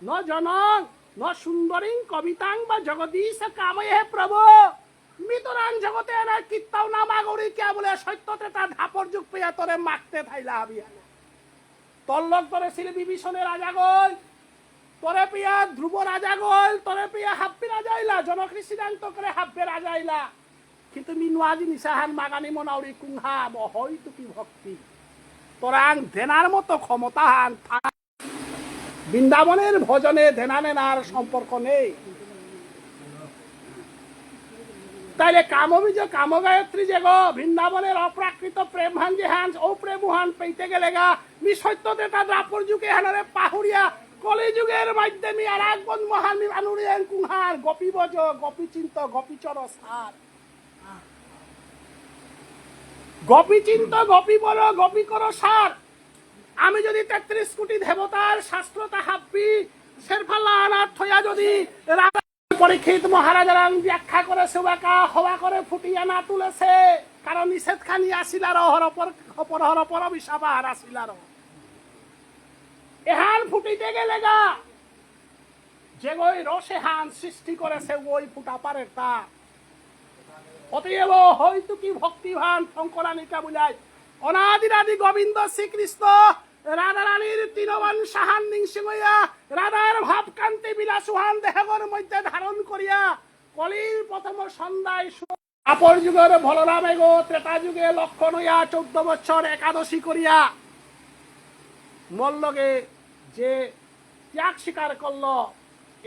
ন জনং, ন সুন্দরীং কবিতাং বা জগদীশ কাময়ে হে প্রভু। মিতরাং জগতে এনার কিত্তাও না মাগরি কিয়া বুলে সত্য ত্রেতা দ্বাপর যুগ পেয়া তোরে মাগতে থাইলা হাবি হানে। তল্লক তোরে ছিল বিভীষণে রাজা গই, তোরে পেয়া ধ্রুব রাজা গই, তোরে পেয়া হাব্বি রাজা ইলা, জনক ঋষি দান তো করে হাব্বে রাজা ইলা। কিন্তু মি নুয়া জিনিস আহান মাগানি মনাউরি কুংহা অহৈতুকী ভক্তি। তোরাং দেনার মতো ক্ষমতা হান থা-, বৃন্দাবনের ভজনে দেনা নেনার সম্পর্ক নেই। তাইলে কামবীজ কামগায়ত্রী যে গো বৃন্দাবনের অপ্রাকৃত প্রেম হান যে হান, ও প্রেম হান পেইতে গেলে গা, মি সত্য ত্রেতা দ্বাপর যুগে হানারে পাহুরিয়া, কলিযুগের মাধ্যমে আর এক বন মহান মি আনুরিয়ান কুংহার, গোপী ভজ, গোপী চিন্ত, গোপী চর সার। গোপী চিন্ত, গোপী বল, গোপী কর সার। আমি যদি তেত্রিশ কোটি দেবতার শাস্ত্রতা হাব্বি, সেরফাল্লা আনার থয়া যদি রাজা পরীক্ষিত মহারাজারাং ব্যাখ্যা করে সেবাকা হবা করে ফুটিয়া না তুলেছে, কারণ নিষেধ খানি আসিল আর হরপর, হপর হরপর অভিশাপ আর আসিল আর। এহান ফুটিতে গেলে গা, যে ওই রসে হান সৃষ্টি করেছে ওই ফুটা পারে তা। অতএব হয়তো কি ভক্তিহান শঙ্করানিকা বুলাই অনাদিরাদি গোবিন্দ শ্রীকৃষ্ণ রাধারানীর তিনবান সাহান নিংসিং হইয়া রাধার ভাব কান্তি বিলাসুহান দেহগর মধ্যে ধারণ করিয়া কলির প্রথম সন্ধ্যায় সু-, দ্বাপর যুগের বলরাম এগো ত্রেতা যুগে লক্ষণ হইয়া চৌদ্দ বছর একাদশী করিয়া মল্লগে যে ত্যাগ স্বীকার করল,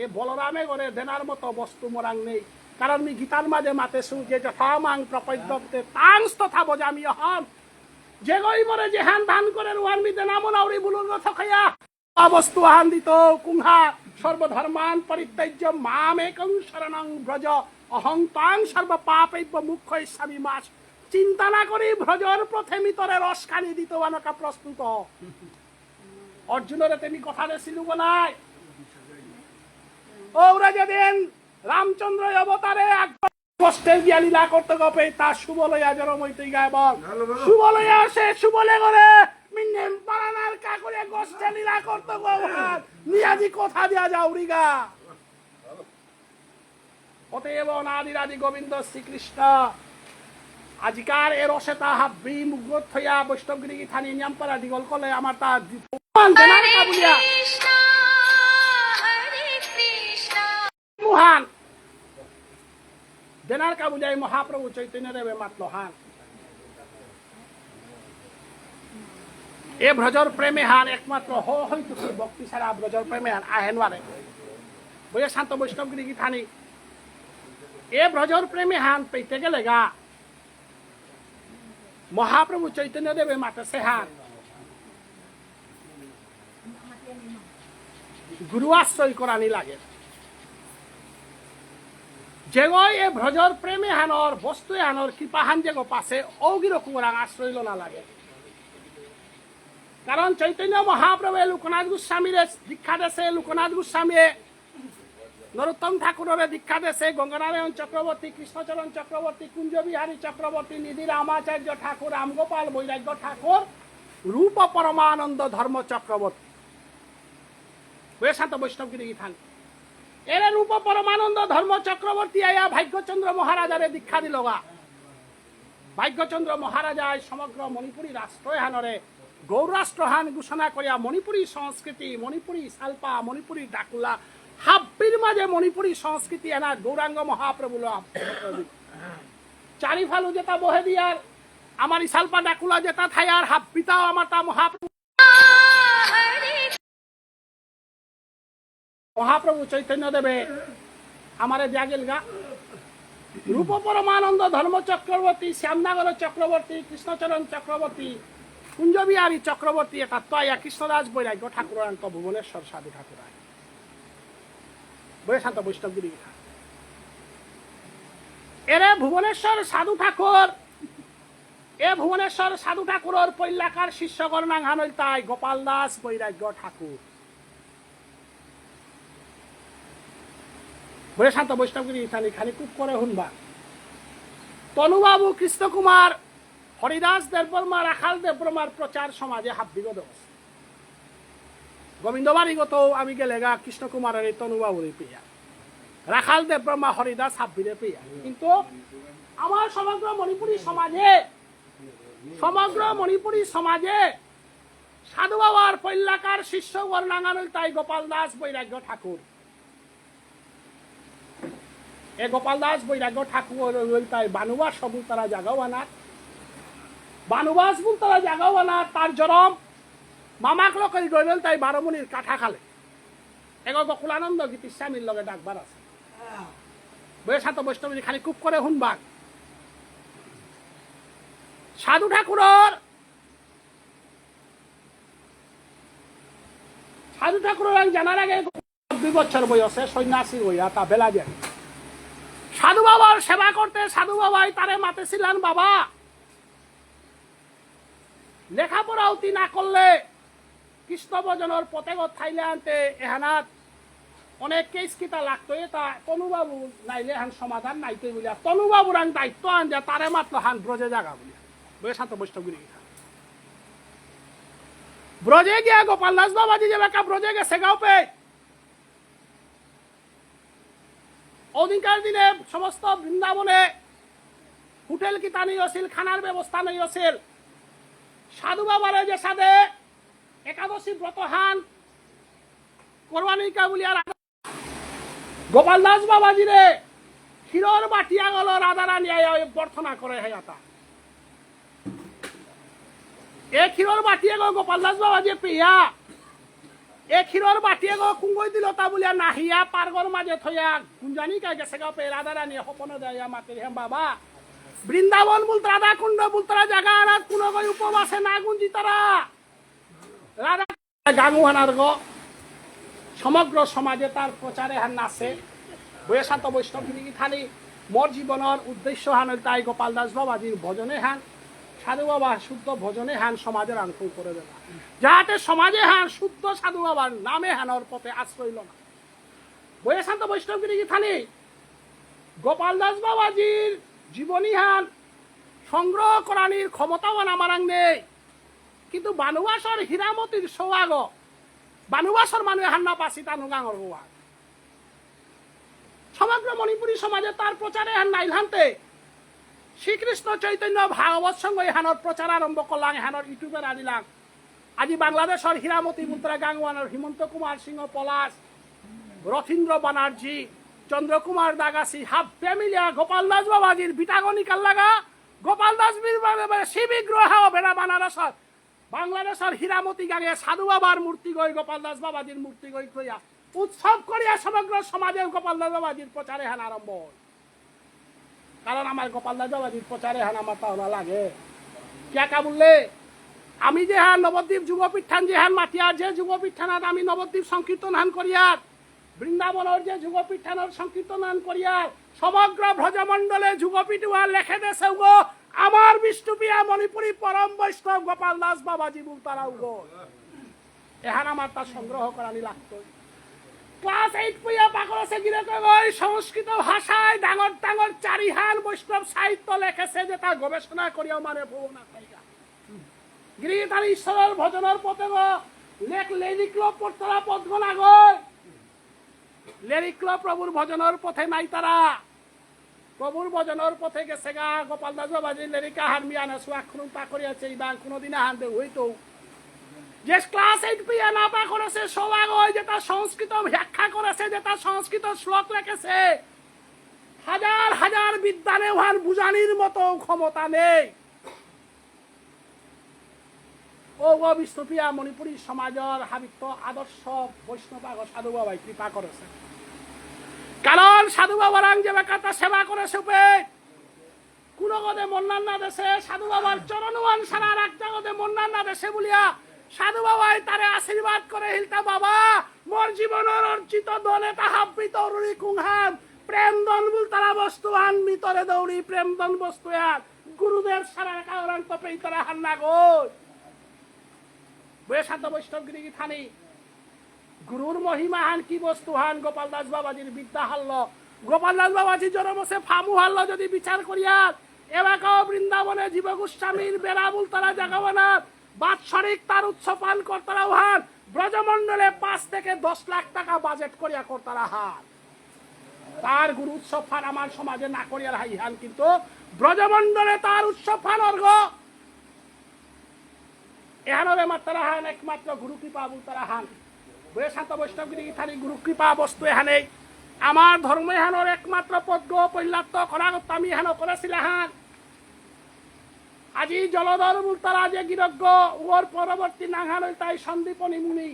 এ বলরামে করে দেনার মতো বস্তু মোরাং নেই। কারণ মি গীতার মাঝে মাতেসু যে যথা মাং প্রপদ্যন্তে তাং তথা ভজামি অহম। যে গই মোরে যেহান দান করে রুহান মি দেনা মনাউরি বুলুর রথ খাইয়া। বস্তু আহান দিত কুংহা সর্বধর্মান পরিত্যজ্য মাম একং শরণং ব্রজ অহং ত্বাং সর্ব পাপেভ্য মুখ্য ইচ্ছামি মা। চিন্তা না করি ব্রজর পথে মি তরে রসখানি দিত আনকা প্রস্তুত। অর্জুনরে তেমি কথা দেসিলু গো নাই। ওরা যেদিন রামচন্দ্র অবতারে একবার কষ্টে গিয়া লীলা করতে গপে তার শুভ লইয়া জরম হইতে গায় বল। শুভ লইয়া আসে, শুভ লেগরে আমি নেম পারানার কাকুরে গোষ্ঠে লীলা করতে গো হাত নিয়াজি কথা দিয়া যাউরিগা। অতএব অনাদিরাদি গোবিন্দ শ্রীকৃষ্ণ আজিকার এ রসেতা হাব্বি মুগত থইয়া বৈষ্ণবগিরি গিথানি নিয়াম পারা দিগল কলে আমার তা দেনার কাবুলিয়া। মুহান দেনার কাবুলিয়াই মহাপ্রভু চৈতন্য দেবে মাতল হান। এ ব্রজর প্রেমে হান একমাত্র হ হইতুকি ভক্তি ছাড়া ব্রজর প্রেমে হান আহে নোয়ারে। বইয়া শান্ত বৈষ্ণবগিরি গিথানি। এ ব্রজর প্রেমে হান পেইতে গেলেগা মহাপ্রভু চৈতন্য দেবে মাতেসে হান গুরু আশ্রয় করানি লাগে। যেগো এ ব্রজর প্রেমে হানর বস্তু হানর কৃপা হান যেগো পাসে ঔগিরকম আশ্রয় লনা লাগে। কারণ চৈতন্য মহাপ্রভু লোকনাথ গোস্বামীরে দীক্ষা দেসে, লোকনাথ গোস্বামীয়ে নরোত্তম ঠাকুররে দীক্ষা দেসে, গঙ্গানারায়ণ চক্রবর্তী, কৃষ্ণচরণ চক্রবর্তী, কুঞ্জবিহারী চক্রবর্তী, নিধি রামাচার্য ঠাকুর, রামগোপাল বৈরাগ্য ঠাকুর, রূপ পরমানন্দ ধর্ম চক্রবর্তী। বৈশান্ত বৈষ্ণবগিরি গিথান। এরে রূপ পরমানন্দ ধর্ম চক্রবর্তী আয়া ভাগ্যচন্দ্র মহারাজারে দীক্ষা দিলগা। ভাগ্যচন্দ্র মহারাজায় সমগ্র মণিপুরী রাষ্ট্র এহানরে গৌর রাষ্ট্র হান ঘোষণা করিয়া মণিপুরী সংস্কৃতি, মণিপুরী সালপা, মণিপুরী ডাকুলা, হাব্বির মাঝে মণিপুরী সংস্কৃতি এনা গৌরাঙ্গ মহাপ্রভু লো। চারিফালু যেতা বহে দিয়ার, আমার ইসালপা ডাকুলা যেতা থায়ার, হাব্বিতাও আমার তা মহাপ্রভু। মহাপ্রভু চৈতন্য দেবে আমারে দিয়া গেলগা। রূপ পরমানন্দ ধর্ম চক্রবর্তী, শ্যামনগর চক্রবর্তী, কৃষ্ণচরণ চক্রবর্তী, কুঞ্জবিহারী চক্রবর্তী, এতা তয়া কৃষ্ণদাস বৈরাগ্য ঠাকুরান্ত ভুবনেশ্বর সাধু ঠাকুরায়। বৈশান্ত বৈষ্ণবগিরি গিথান। এরে ভুবনেশ্বর সাধু ঠাকুর, এ ভুবনেশ্বর সাধু ঠাকুরর পৈলাকার শিষ্যগর নাঙহান ইলতাই গোপাল দাস বৈরাগ্য ঠাকুর। বৈশান্ত বৈষ্ণবগিরি গিথানি খানি খুব করে হুনবা। তনুবাবু, কৃষ্ণকুমার, হরিদাস দেববর্মা, রাখাল দেববর্মার প্রচার সমাজে হাব্বিগ দেবস। গোবিন্দবাড়িগত আমি গেলেগা কৃষ্ণকুমাররে তনুবাবুরে পেয়া। রাখাল দেববর্মা, হরিদাস হাব্বিরে পেয়া। কিন্তু আমার সমগ্র মণিপুরী সমাজে, সমগ্র মণিপুরী সমাজে সাধু বাবার পৈলাকার শিষ্যগর নাঙহান ইলতাই গোপাল দাস বৈরাগ্য ঠাকুর। এ গোপাল দাস বৈরাগ্য ঠাকুর ইলতাই বানুবাস বুলতারা জাগাও আনার। বানুবাস বুলতারা জাগাও আনার, তার জরম মামাক লগে গইল তাই বারোমুনির কাঠাখালে। এগো গোকুলানন্দ গীতিস্বামীর লগে ডাকবার আছে। বৈশান্ত বৈষ্ণবী খালি খুব করে হুনবাক। সাধু ঠাকুরর, সাধু ঠাকুরর আমি জানার আগে দুই বছর বয়সে সন্ন্যাসী হইয়া তা বেলা যায়। সাধু বাবার সেবা করতে সাধু বাবাই তারে মাতেছিলেন, "বাবা, লেখাপড়া অতি না করলে কৃষ্ণ ভজনর পথেগত থাইলে আনতে এহানাত অনেক কেস কিতা লাগতো, এতা তনুবাবু নাইলে হান সমাধান নাইতই বুলিয়া তনুবাবুরাং দায়িত্ব আন দিয়া তারে মাতলো হান ব্রজে জাগা বুলিয়া।" বৈশান্ত বৈষ্ণবগিরি গিথান। ব্রজে গিয়া গোপাল দাস বাবাজি যেবাকা ব্রজে গেসেগাও পে, ওদিনকার দিনে সমস্ত বৃন্দাবনে হোটেল কিতা নেই আছিল, খানার ব্যবস্থা নেই আছিল। সাধু বাবারে যে সাথে একাদশী ব্রত হান করবানিকা বুলিয়া গোপাল দাস বাবাজিরে ক্ষীরর বাটিয়া গলো রাধারানী আয়া অভ্যর্থনা করে হেয়াতা। এ ক্ষীরর বাটিয়ে গো গোপাল দাস বাবা যে পেয়া, এ ক্ষীরর বাটিয়ে গো কুঙ্গই দিল তা বুলিয়া নাহিয়া পারগর মাঝে থইয়া গুঞ্জানি কা গেসেগা পে রাধারানী হপন দেয়া মাতের, "হে বাবা, বৃন্দাবন বুলতারা, রাধাকুণ্ড বুলতারা জাগা আনাত কোনো গই উপবাসে না গুঞ্জিতারা।" রাধা গাঙ হানার গো সমগ্র সমাজে তার প্রচারে হান নাসে। বৈশান্ত বৈষ্ণবগিরি গিথানি, মোর জীবনর উদ্দেশ্য হান ইলতাই গোপাল দাস বাবাজির ভজনে হান, সাধু বাবা শুদ্ধ ভজনে হান সমাজে রাংথং করে দেনা। যাহাতে সমাজে হান শুদ্ধ সাধু বাবার নামে হানর পথে আশ্রয় লনা। বৈশান্ত বৈষ্ণবগিরি গিথানি, গোপাল দাস বাবাজির জীবনী হান সংগ্রহ করানির ক্ষমতাও আমারাং নেই। কিন্তু বানুবাসর হীরামতির সৌগ, বানুবাসর মানু এহান না পাসি তানু গাঙর গোয়া। সমগ্র মণিপুরী সমাজে তার প্রচার এহান নাইল হানতে শ্রীকৃষ্ণ চৈতন্য ভাগবত সংঘ এহানর প্রচার আরম্ভ করলাং, এহানর YouTube-এ রাজিলাং। আজি বাংলাদেশর হীরামতি বুলতারা গাঙ অহানর হিমন্ত কুমার সিংহ পলাশ, রথীন্দ্র বানার্জি, চন্দ্র কুমার দাগাসি হাব্বে মিলিয়া গোপাল দাস বাবাজির বিটাগ নিকাললাগা। গোপাল দাস বীর বাবা শ্রী বিগ্রহ বেড়া বানারসত বাংলাদেশর হীরামতি গাঙে সাধু বাবার মূর্তিগই, গোপাল দাস বাবাজির মূর্তিগই থইয়া উৎসব করিয়া সমগ্র সমাজে গোপাল দাস বাবাজির প্রচার এহান আরম্ভ হয়। কারণ আমার গোপাল দাস বাবাজির প্রচার এহান আমার তাহলে লাগে। কিয়া কা বুললে, আমি যেহান নবদ্বীপ যুগপীঠহান যেহান মাতিয়ার, যে যুগপীঠহানাত আমি নবদ্বীপ সংকীর্তনহান করিয়ার, বৃন্দাবনর যে যুগপীঠহানর সংকীর্তনহান করিয়ার, সমগ্র ব্রজমণ্ডলে যুগপীঠ অহান লেখে দেসেগ আমার বিষ্ণুপ্রিয়া মণিপুরী পরম বৈষ্ণব গোপাল দাস বাবাজি বুলতারা উগ। এহান আমার তা সংগ্রহ করানি লাগতই। Class eight পইয়া পাকরেসে গিরকে গই সংস্কৃত ভাষায় ডাঙর ডাঙর চারিহান বৈষ্ণব সাহিত্য লেখেসে, যেতা গবেষণা করিয়া মানে ভুবনা থাইগা। গিরি তার ঈশ্বরর ভজনর পথে গ লেখ লেরিকলো পড়তারা পথগ নাগই। লেরিকলো প্রভুর ভজনর পথে নাইতারা। প্রভুর ভজনর পথে গেসেগা। গোপাল দাস বাবাজি লেরিক আহান মি আনা সুয়াক্ষরুম পাকরিয়া চেইবাং কোনোদিন আহান দে হইতো। যে class eight পইয়া না পাকরেসে সৌগ অই, যেতা সংস্কৃত ব্যাখ্যা করেসে, যেতা সংস্কৃত শ্লোক লেখেসে, হাজার হাজার বিদ্বানে অহান বুঝানির মতো ক্ষমতা নেই। ও গো বিষ্ণুপ্রিয়া মণিপুরী সমাজর হাবিত্ত আদর্শ বৈষ্ণব আগ সাধু বাবাই কৃপা করেসে। কারণ সাধু বাবারাং যেবাকা তা সেবা করেসে উপে, কোনো গদে মন্নান না দেসে, সাধু বাবার চরণ অহান সারা রাখতা গদে মন্নান না দেসে বুলিয়া সাধু বাবাই তারে আশীর্বাদ করে হিলতা, বাবা, মোর জীবনর অর্জিত ধনে তা হাব্বি তরুরি কুংহাম, প্রেম ধন বুলতারা বস্তুহান মি তরে দৌড়ি, প্রেম ধন বস্তুহান গুরুদেব সারা কারণ তো পেইতারা হান্না গো। বয়ে শান্ত বৈষ্ণব গিরি গিথানি। গুরুর মহিমাহান কি বস্তুহান গোপাল দাস বাবাজির বিদ্যা হারল। গোপাল দাস বাবাজি জন্মসে ফামু হারল যদি বিচার করিয়ার, এবাকাও বৃন্দাবনে জীব গোস্বামীর বেড়া বুলতারা জাগাবানার বাৎসরিক তার উৎসবহান করতারা উহান ব্রজমণ্ডলে পাঁচ থেকে দশ লাখ টাকা বাজেট করিয়া করতারা হান। তার গুরু উৎসবহান আমার সমাজে না করিয়ার হাইহান, কিন্তু ব্রজমণ্ডলে তার উৎসবহান অর্ঘ। এহানরে মাত্তারা হান একমাত্র গুরু কৃপা বুলতারা হান। বয়ে শান্ত বৈষ্ণব গিরি গিথানি গুরু কৃপা বস্তু এহানেই। আমার ধর্ম এহানর একমাত্র পথগ পৈলাত্ত করাগত আমি এহান করেসিলা হান। আজি জলধর বুলতারা যে গিরকগ, উগর পরবর্তী নাঙহান ইলতাই সন্দীপনী মুনি।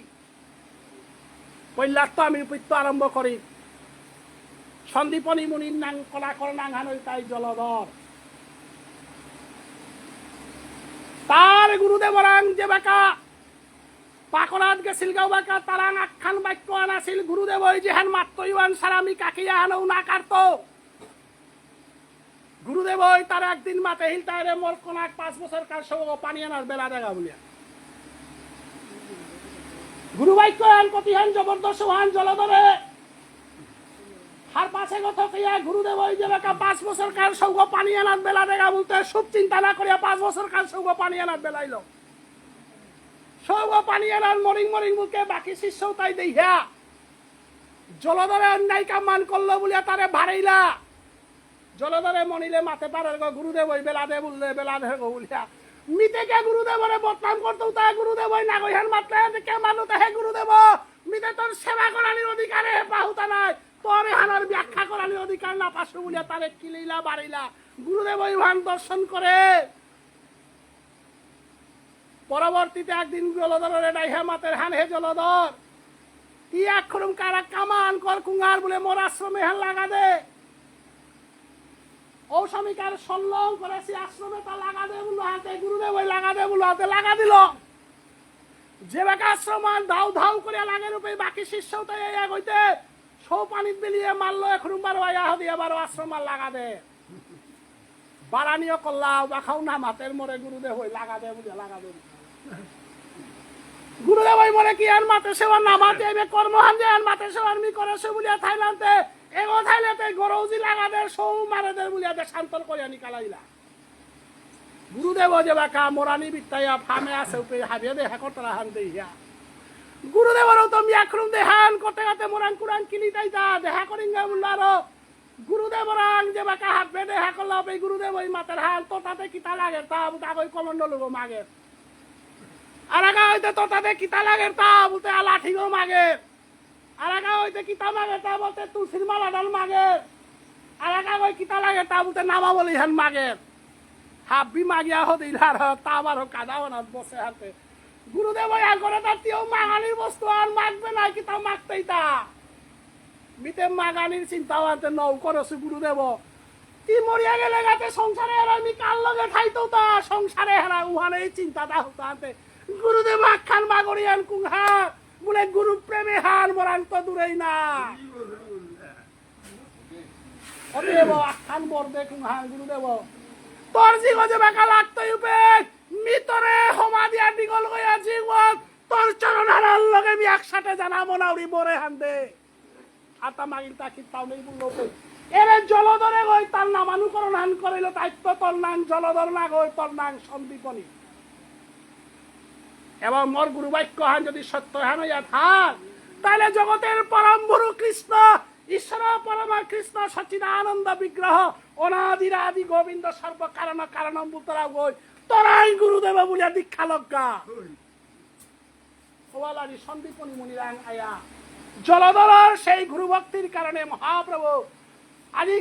পৈলাত্ত আমি উপৈত্ত আরম্ভ করি। সন্দীপনী মুনির নাঙ কলাকর নাঙহান ইলতাই জলধর। তার গুরুদেবরাং যেবাকা পাকরাত গেসিলগা উবাকা তারাং আহান বাক্য আহান আসিল, গুরুদেবই যেহান মাত্তই অহান সারা মি কাকেই আহানউ না কারতৌ। গুরুদেবই তারে একদিন মাতে হিলতারে মোর কনাক পাঁচ বছরকার সৌগ পানি আনার বেলা দেগা বুলিয়া। গুরু বাক্য এহান কতিহান জবরদস্ত অহান জলধরে। হারপাসেগ থকিয়া গুরুদেবই যেবাকা পাঁচ বছরকার সৌগ পানি আনার বেলা দেগা বুলতে সুব চিন্তা না করিয়া পাঁচ বছরকার সৌগ পানি আনার বেলাইল। সৌগ পানি আনার মরিং মরিং বুলকে বাকি শিষ্য তাই দেহিয়া। জলধরে অন্যায় কামহান করল বুলিয়া তারে বাড়েইলা। জলধরে মনিলে মাতে পারের গো, গুরুদেবই বেলা দে বুললে, বেলা দে গো বুলিয়া। মিতে কে গুরুদেবরে বদনাম করতৌ তাই গুরুদেবই নাগইহান মাতলে, কে মানু তা হে গুরুদেব, মিতে তোর সেবা করানির অধিকারে হে পাহুতা নাই, তোর এহানর ব্যাখ্যা করানির অধিকার না পাসু বুলিয়া তারে কিলেইলা বাড়েইলা। গুরুদেবই অহান দর্শন করে। পরবর্তীতে একদিন জলধররে ডাইহা মাতের হান, হে জলধর, তি আখরুম কারা কামহান কর কুঙার বুলে মোর আশ্রম এহান লাগা দে। ঔ স্বামী কার সল্লং করেসি আশ্রম এতা লাগা দে বুলু হাতে, গুরুদেবই লাগা দে বুলু হাতে লাগা দিল। যেবাকা আশ্রমহান ধাউ ধাউ করিয়া লাগে রূপে বাকি শিষ্য তাই এক হইতে সৌ পানিত বিলিয়ে মারলো, এখরুম বারো আয়া হদিয়া বারো আশ্রমহান লাগা দে। বারানিও কল্লা, বাখাও না মাতের মোরে গুরুদেবই লাগা দে বুলে লাগা দে। গুরুদেবই মোরে কিহান মাতেসে অহান না মাতে, আমি কর্মহান যেহান মাতেসে অহান মি করেসু বুলিয়া থাইলান্তে, এগো থাইলেতে গরৌজি লাগা দে, সৌ মারে দে বুলিয়া দেশান্তর করিয়া নিকালাইলা। গুরুদেব যেবাকা মরানি বিদ্যায়া ফামে আছে উপে হাবিয়ে দেহা করতারা হান দেহিয়া। গুরুদেবরও তো মিয়াখরুম দেহান করতে করতে মোরাং কুরাং কিলি তাইতা দেহা করিঙ্গা বুল্লারো। গুরুদেবরাং যেবাকা হাবিয়ে দেহা করলা উপে গুরুদেব ওই মাতার হান তোতাতে কিতা লাগের তা বুলতে আগই কমণ্ডলুগো মাগের। আরাকা হইতে তোতাতে কিতা লাগের তা বুলতে আলাঠিগো মাগের। আরাকা হইতে কিতা মাগের তা বুলতে তুলসীর মালাডাল মাগের। আরাকা হই কিতা লাগের তা বুলতে নামাবলীহান মাগের। হাব্বি মাগিয়া হদিল আর তা আবার কাদা বানাত বসে হাতে। গুরুদেব ওই আগরে তার তিও মাগানির বস্তু আর মাগবে না কিতা মাগতেই তা। মিতে মাগানির চিন্তা আনতে নৌ করসু গুরুদেব। তি মরিয়া গেলে গাতে সংসারে আর আমি কার লগে থাইতো তা সংসারে হারা উহানে এই চিন্তা তা হতো আনতে। গুরুদেব আখান মাগরিয়ান কুংহার বুলে গুরু প্রেমে হার মরান তো দূরেই না। অতএব আখান বর দে কুংহার গুরুদেব। তোর জিগো যে বাকা লাগতই উপে মিতরে হমা দিয়া দিগল গয়া জিগত তোর চরণ হারার লগে মি একসাথে জানা মনাউরি বরে হান দে। আতা মাগিল তা কিত্তাও নেই বুললো তো। এরে জলধরে গই তার নামানুকরণ হান করিল তাই তো তোর নাম জলধর না গই তোর নাম সন্দীপনী। এবং মোর গুরু বাক্য হান যদি সত্য হান হইয়া থাক, তাহলে জগতের পরম গুরু কৃষ্ণ, ঈশ্বর পরম কৃষ্ণ সচ্চিদানন্দ বিগ্রহ, অনাদির আদি গোবিন্দ সর্ব কারণ কারণম বুলতারা গই, তোরাই গুরুদেব বুলিয়া দীক্ষা লগ্গা। ওয়ালারি সন্দীপনী মুনিরাং আয়া। জলধরর সেই গুরু ভক্তির কারণে মহাপ্রভু আজি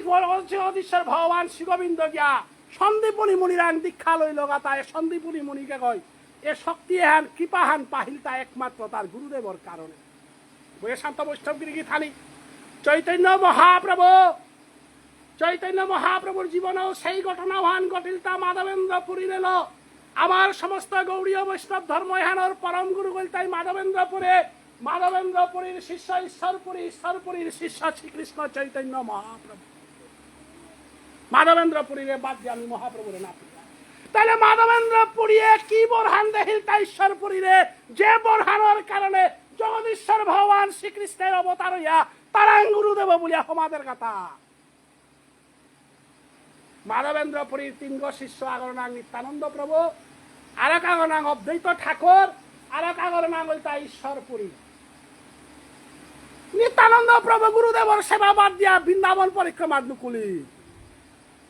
জগদীশ্বর ভগবান শ্রী গোবিন্দ গিয়া সন্দীপনী মুনিরাং দীক্ষা লই লগাতা এ সন্দীপনী মুনিকে কয়। এ শক্তি এহান কৃপাহান পাহিলতা একমাত্র তার গুরুদেবর কারণে। বইয়ে শান্ত বৈষ্ণব গিরি গিথানি চৈতন্য মহাপ্রভু চৈতন্য মহাপ্রভুর জীবনেও সেই ঘটনাহান ঘটিলতা মাধবেন্দ্রপুরীর এলো। আমার সমস্ত গৌড়ীয় বৈষ্ণব ধর্ম এহানর পরম গুরু গলতাই মাধবেন্দ্রপুরে, মাধবেন্দ্রপুরীর শিষ্য ঈশ্বরপুরী, ঈশ্বরপুরীর শিষ্য শ্রীকৃষ্ণ চৈতন্য মহাপ্রভু। মাধবেন্দ্রপুরীরে বাদ দিয়ে আমি মহাপ্রভুরে না পেলাম। তাহলে মাধবেন্দ্রপুরীয়ে কি বরহান দেখিলতা ঈশ্বরপুরীরে, যে বরহানর কারণে জগদীশ্বর ভগবান শ্রীকৃষ্ণের অবতার হইয়া তারাং গুরুদেব বলিয়া সমাজের কথা। মাধবেন্দ্রপুরীর তিনগ শিষ্য আগর নাম নিত্যানন্দ প্রভু, আরাক আগর নাম অদ্বৈত ঠাকুর, আরাক আগর নাম হইতা ঈশ্বরপুরী। নিত্যানন্দ প্রভু গুরুদেবর সেবা বাদ দিয়া বৃন্দাবন পরিক্রমাত নুকুলি।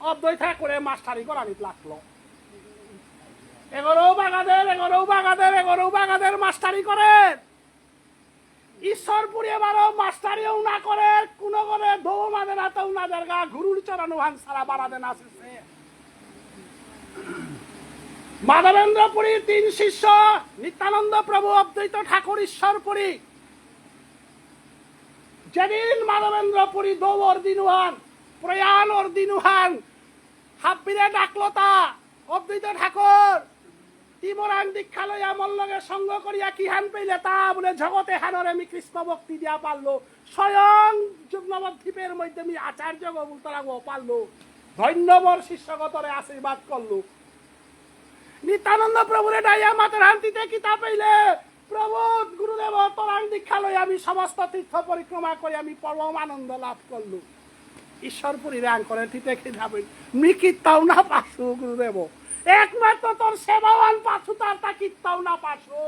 অদ্বৈত ঠাকুরে মাস্টারি করানিত লাগলো। এগরও বাগাদের, এগরও বাগাদের, এগরও বাগাদের মাস্টারি করে। ঈশ্বরপুরী এবারও মাস্টারিও না করে, কোনো করে দৌ মাদে না, তৌ না দেরগা, গুরুর চরণ ওহান সারা বাড়া দেনা শেষে। মাধবেন্দ্রপুরীর তিন শিষ্য, নিত্যানন্দ প্রভু, অদ্বৈত ঠাকুর, ঈশ্বরপুরী। যেদিন মাধবেন্দ্রপুরী দৌর দিন ওহান, প্রয়াণর দিন ওহান, হাব্বিরে ডাকলতা, অদ্বৈত ঠাকুর, তিমরাং দীক্ষা লইয়া মোর লগে সঙ্গ করিয়া কিহান পেইলে তা বুলে জগতে হানরে মি কৃষ্ণ ভক্তি দিয়া পারলো। স্বয়ং নবদ্বীপের মধ্যে মি আচার্য গোকুল তারা গো পারলো। ধন্য মোর শিষ্যগতরে আশীর্বাদ করলো। নিত্যানন্দ প্রভুরে ডাইয়া মাতের হান্তিতে কিতা পেইলে? প্রভু গুরুদেব, তোরাং দীক্ষা লই আমি সমস্ত তীর্থ পরিক্রমা করি আমি পরম আনন্দ লাভ করলু। ঈশ্বরপুরী রাং করে ঠিক রেখে যাবেন। মি কিত্তাও না পাসু গুরুদেব, একমাত্র তোর সেবাওয়ান পাসু, তার তা কিত্তাও না পাসু।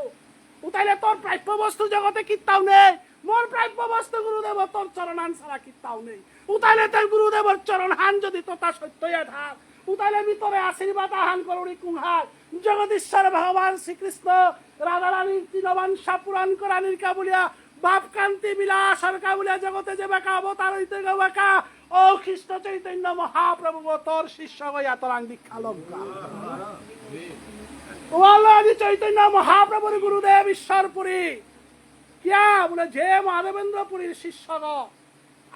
উতাইলে তোর প্রাপ্য বস্তু জগতে কিত্তাও নেই, মোর প্রাপ্য বস্তু গুরুদেব তোর চরণান ছাড়া কিত্তাও নেই। উতাইলে তোর গুরুদেবর চরণহান যদি তোতা সত্য হয়ে থাক, উতাইলে মি তোরে আশীর্বাদ আহান করুরি কুংহার। জগদীশ্বর ভগবান শ্রীকৃষ্ণ রাধারানীর তিনবাঞ্ছা পূরণ করানির কাবুলিয়া, ভাবকান্তি বিলাসর কাবুলিয়া জগতে যে বাকা অবতার হইতে গো বাকা, ও কৃষ্ণ চৈতন্য মহাপ্রভু গো, তোর শিষ্য গো, ইয়াতরাং দীক্ষা লঙ্কা। ও আল্লাহ আদি চৈতন্য মহাপ্রভুর গুরুদেব ঈশ্বরপুরী। কিয়া বুলে যে মাধবেন্দ্রপুরীর শিষ্য গো,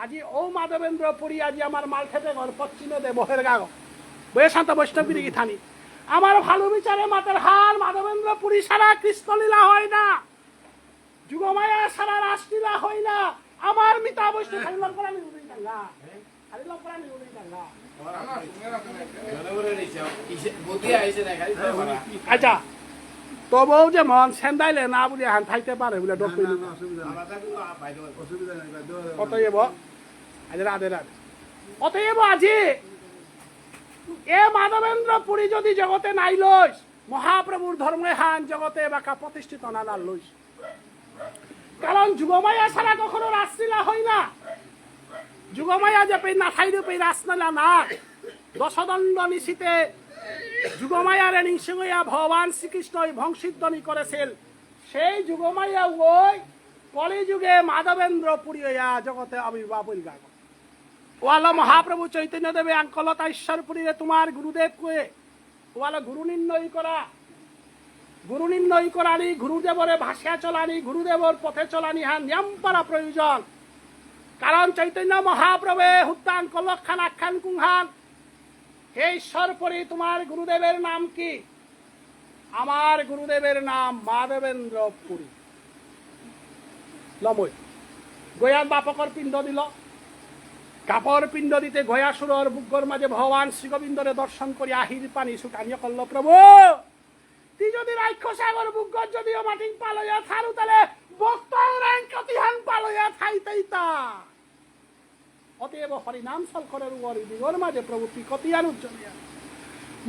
আজি ও মাধবেন্দ্রপুরী, আজি আমার মালঠেপে ঘর পশ্চিমে দে বহের গাগ। বয়ে শান্ত বৈষ্ণব গিরি গিথানি। আমার ভালো বিচারে মাতের হার মাধবেন্দ্রপুরী সারা কৃষ্ণলীলা হয় না। যুগমায়া সারা রাসলীলা হয় না। আমার মিতা বৈষ্ণব খালি লম্পরা নিউরি টাঙ্গা। খালি লম্পরা নিউরি টাঙ্গা। আচ্ছা, তবুও যেমন সেন্দাইলে না বুঝে হান থাইতে পারে বুলে ডর না, পেইল। না, না, অসুবিধা নাই। অসুবিধা নাই, বাধ্য হয়ে অতএব, আজ রাধে রাধে। অতএব আজি এ মাধবেন্দ্র পুরী যদি জগতে নাই লইস, মহাপ্রভুর ধর্ম এহান জগতে বাকা প্রতিষ্ঠিত না না লইস। কারণ যোগমায়া ছাড়া কখনো রাসলীলা হয় না। যোগমায়া যে পে না থাইলে পে রাসলীলা না। দশদণ্ড নিশিতে যোগমায়ারে নিংসিংহয়া ভগবান শ্রীকৃষ্ণ এই বংশীধ্বনি করেছিল। সেই যোগমায়া ওই কলিযুগে মাধবেন্দ্র পুরী হইয়া জগতে আবির্ভাব হইল। ওয়ালা মহাপ্রভু চৈতন্য দেবে আঙ্কলতা ঈশ্বর পুরীরে তোমার গুরুদেব কয়ে। ওয়ালা গুরু নির্ণয় করা, গুরু নির্ণয় করানি, গুরুদেবরে ভাষা চলানি, গুরুদেবর পথে চলানি হান নিয়ম পারা প্রয়োজন। কারণ চৈতন্য মহাপ্রভু হুদ্দা আঙ্কলক খান আখ্যান কুংহান, হে ঈশ্বর পুরী তোমার গুরুদেবের নাম কি? আমার গুরুদেবের নাম মাধবেন্দ্র পুরী। লমই গয়াত বাপকর পিণ্ড দিল। কাপর পিণ্ড দিতে গয়াসুরর বুকর মাঝে ভগবান শ্রী গোবিন্দরে দর্শন করি আহির পানি সুটানিয়া করল, প্রভু, তি যদি রাক্ষস আগর বুকর যদিও মাটিং পালয়া থারু, তাহলে ভক্ত রাং কতিহান পালয়া থাইতেইতা। অতএব হরিনাম সলকরের উগর দিগর মাঝে প্রভু তি কতিহান উজ্জ্বলিয়া।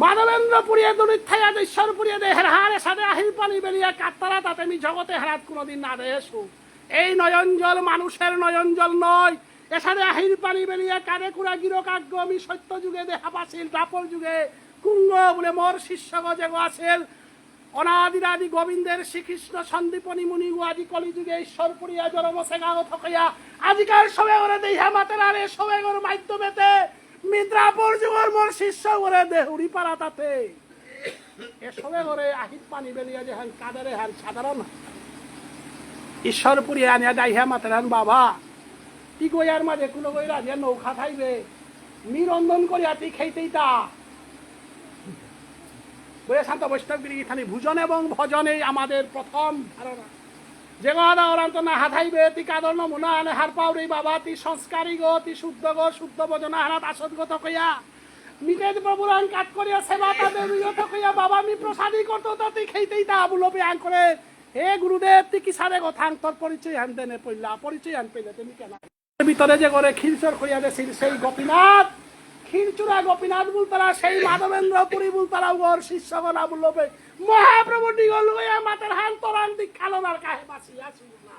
মাধবেন্দ্র পুরিয়ে দলিত থাইয়া দেশ্বর পুরিয়ে দেহের হারে সাদে আহির পানি বেলিয়া কাত্তারা তাতে মি জগতে হারাত কোনোদিন না দেহেসু। এই নয়ন জল মানুষের নয়ন জল নয়। এসাদে আহির পানি বেলিয়া কারে কুড়া গিরক আগ্গ আমি সত্য যুগে দেহা পাছিল, দ্বাপর যুগে কুঙ্গ বলে মোর শিষ্যগ যেগ আছিল। অনাদিরাদি গোবিন্দের শ্রীকৃষ্ণ সন্দীপনী মুনি আজি কলিযুগে ঈশ্বর পুরিয়া জরম সেগাও থকয়া আজিকার সবে করে দেহা মাতেরারে সবেগর মাধ্যমেতে মিদ্রাপুর যুগর মোর শিষ্য করে দেহুরি পারা তাতে। এ সবে করে আহিত পানি বেলিয়া যেহান কাদারে হান সাধারণ। ঈশ্বর পুরিয়া আনিয়া দাইহা মাতেরান বাবা। তি গয়ার মাঝে কোনো গই রাজিয়া নৌকা থাইবে। মি রন্ধন করিয়া তি খেইতেইতা। বলে শান্ত বৈষ্ণব গিরি গিথানি, ভোজন এবং ভজনেই আমাদের প্রথম ধারণা। যে কথা ওরান্ত না হাথাইবে, তি কাদর নমুনা আনে হার পাউরি বাবা, তি সংস্কারী গো, তি শুদ্ধ গো, শুদ্ধ ভোজন আহানাত আসত গো থকয়া। মিতে প্রভুরাং কাট করিয়া সেবা তা দেবী গো থকয়া বাবা, মি প্রসাদী করতো তা তি খেইতেইতা বুলপে আং করে। হে গুরুদেব, তি কি সারে গো থাং তোর পরিচয় হান দেনে পইলা, পরিচয় হান পেলে তুমি কেন? ভিতরে যে করে ক্ষীরচোর করিয়া দেছিল সেই গোপীনাথ, ক্ষীরচোরা গোপীনাথ বুলতারা, সেই মাধবেন্দ্র পুরী বুলতারা, ওর শিষ্যগণ আবুল লোভে মহাপ্রভু ডিগল লইয়া মাতার হান তোরাং দীক্ষা লনার কাহে বাসিয়া ছিল না।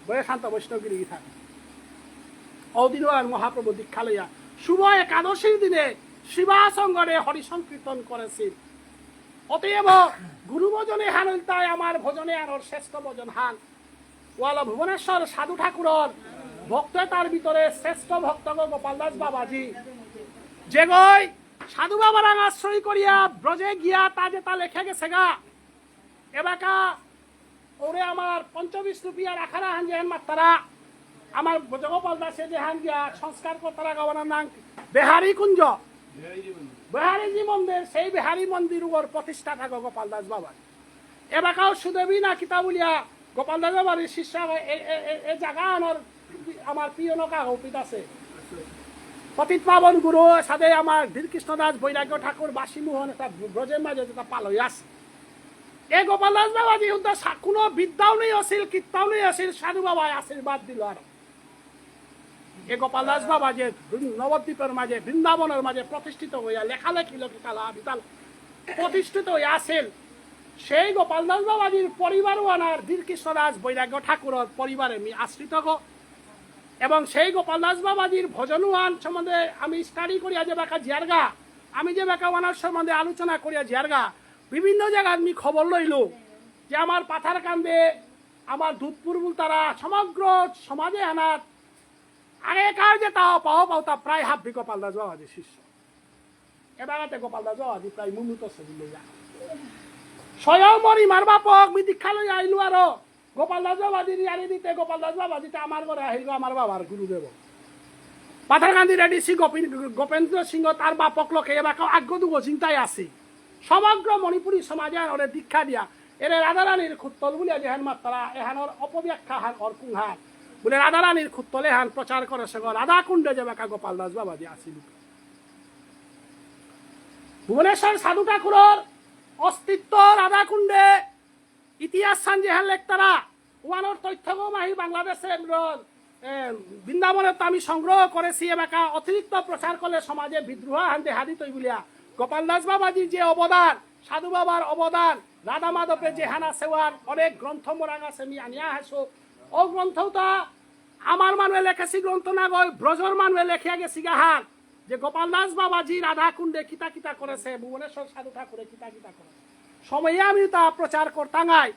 বলে শান্ত বৈষ্ণব গিরি গিথানি। ওদিন আর মহাপ্রভু দীক্ষা লইয়া শুভ একাদশীর দিনে শিবা সঙ্গরে হরি সংকীর্তন করেছিল। অতএব গুরু ভজনে হান হইলতাই আমার ভজনে আনর শ্রেষ্ঠ ভজন হান। ওয়ালা ভুবনেশ্বর সাধু ঠাকুরর ভক্ত তার ভিতরে শ্রেষ্ঠ ভক্তগ গোপাল দাস বাবাজি, যেগই সাধু বাবারাং আশ্রয় করিয়া ব্রজে গিয়া তা যেতা লেখে গেছেগা। এবাকা ওরে আমার পঞ্চবিষ্ণুপ্রিয়ার আখাড়া হান যেহান মাত্তারা, আমার ব্রজগোপাল দাসে যেহান গিয়া সংস্কার করতারা গাওয়ানা নাং বিহারী কুঞ্জ, বিহারীজি মন্দির, সেই বিহারী মন্দির উগর প্রতিষ্ঠাতা গ গোপাল দাস বাবা। এবাকাও সুদেবী না কিতা বুলিয়া গোপাল দাস বাবার শিষ্য এ, এ, এ, এ জাগা আনর আমার পিয়ন কাগপিত আছে। পতিত পাবন গুরু সাদে আমার ধীরকৃষ্ণ দাস বৈরাগ্য ঠাকুর বাসীমোহন এটা ব্রজের মাঝে যেটা পালই আছে। এ গোপাল দাস বাবাজি হুদ্দা সা-, কোনো বিদ্যাও নেই আসিল, কিত্তাও নেই আসিল, সাধু বাবায় আশীর্বাদ দিল আর। এ গোপাল দাস বাবা যে বৃন-, নবদ্বীপের মাঝে, বৃন্দাবনের মাঝে প্রতিষ্ঠিত হইয়া লেখালেখি লেখিতালা বিতাল প্রতিষ্ঠিত হইয়া আসিল, সেই গোপাল দাস বাবাজির পরিবার ওয়ানার ধীরকৃষ্ণ দাস বৈরাগ্য ঠাকুরর পরিবারে মি আশ্রিত গো। এবং সেই গোপাল দাস বাবাজির ভজন ওয়ান সম্বন্ধে আমি স্টাডি করিয়া যে বাকা জিয়ারগা, আমি যে বাকা ওয়ানার সম্বন্ধে আলোচনা করিয়া জিয়ারগা, বিভিন্ন জায়গাত আমি খবর লইল যে আমার পাথারকান্দে, আমার দুধপুর বুলতারা, সমগ্র সমাজে আনাত আগেকার যে তাও পাও পাও তা প্রায় হাব্বি গোপাল দাস বাবাজির শিষ্য। এবাগাতে গোপাল দাস বাবাজি প্রায় মুমুত সে লইয়া। স্বয়ং মরি মার বাপক মি দীক্ষা লইয়া আইলু আরো। গোপাল দাস বাবাজির ইয়ারি দিতে গোপাল দাস বাবাজিতে আমার ঘরে আহিল গো আমার বাবার গুরুদেব। পাথারকান্দির এডিসি গোপিন-, গোপেন্দ্র সিংহ তার বাপক লোকে এবাকাও আগ্য দুগো চিন্তায় আসি। সমগ্র মণিপুরী সমাজে আর ওরে দীক্ষা দিয়া, এরে রাধারানীর খুত্তল বুলিয়া যেহান মাত্তারা, এহানর অপব্যাখ্যা হান অর কুংহান। বুলে রাধারানীর খুত্তল এহান প্রচার করে সে গো রাধাকুণ্ডে যেবাকা গোপাল দাস বাবাজি আসিল। ভুবনেশ্বর সাধু ঠাকুরর অস্তিত্ব রাধাকুণ্ডে ইতিহাস সান যেহান লেখতারা, ওয়ানোর তথ্যগো মাহি বাংলাদেশে রন। এ, বৃন্দাবনে তো আমি সংগ্রহ করেছি, এবাকা অতিরিক্ত প্রচার করলে সমাজে বিদ্রোহ হানতে হাদিত বুলিয়া গোপাল দাস বাবাজির যে অবদান, সাধু বাবার অবদান, রাধা মাধবে যে হানা সেওয়ার অনেক গ্রন্থ মোরাঙ আছে, আমি আনিয়া আহেসু। ও গ্রন্থটা আমার মানুয়ে লেখেছি গ্রন্থ না গই, ব্রজর মানুয়ে লেখিয়া গেছি গাহান। যে গোপাল দাস বাবাজি রাধা কুণ্ডে কিতা কিতা করেছে, ভুবনেশ্বর সাধু ঠাকুরে কিতা কিতা করেছে, সময়ে আমি তা প্রচার করতাঙাই।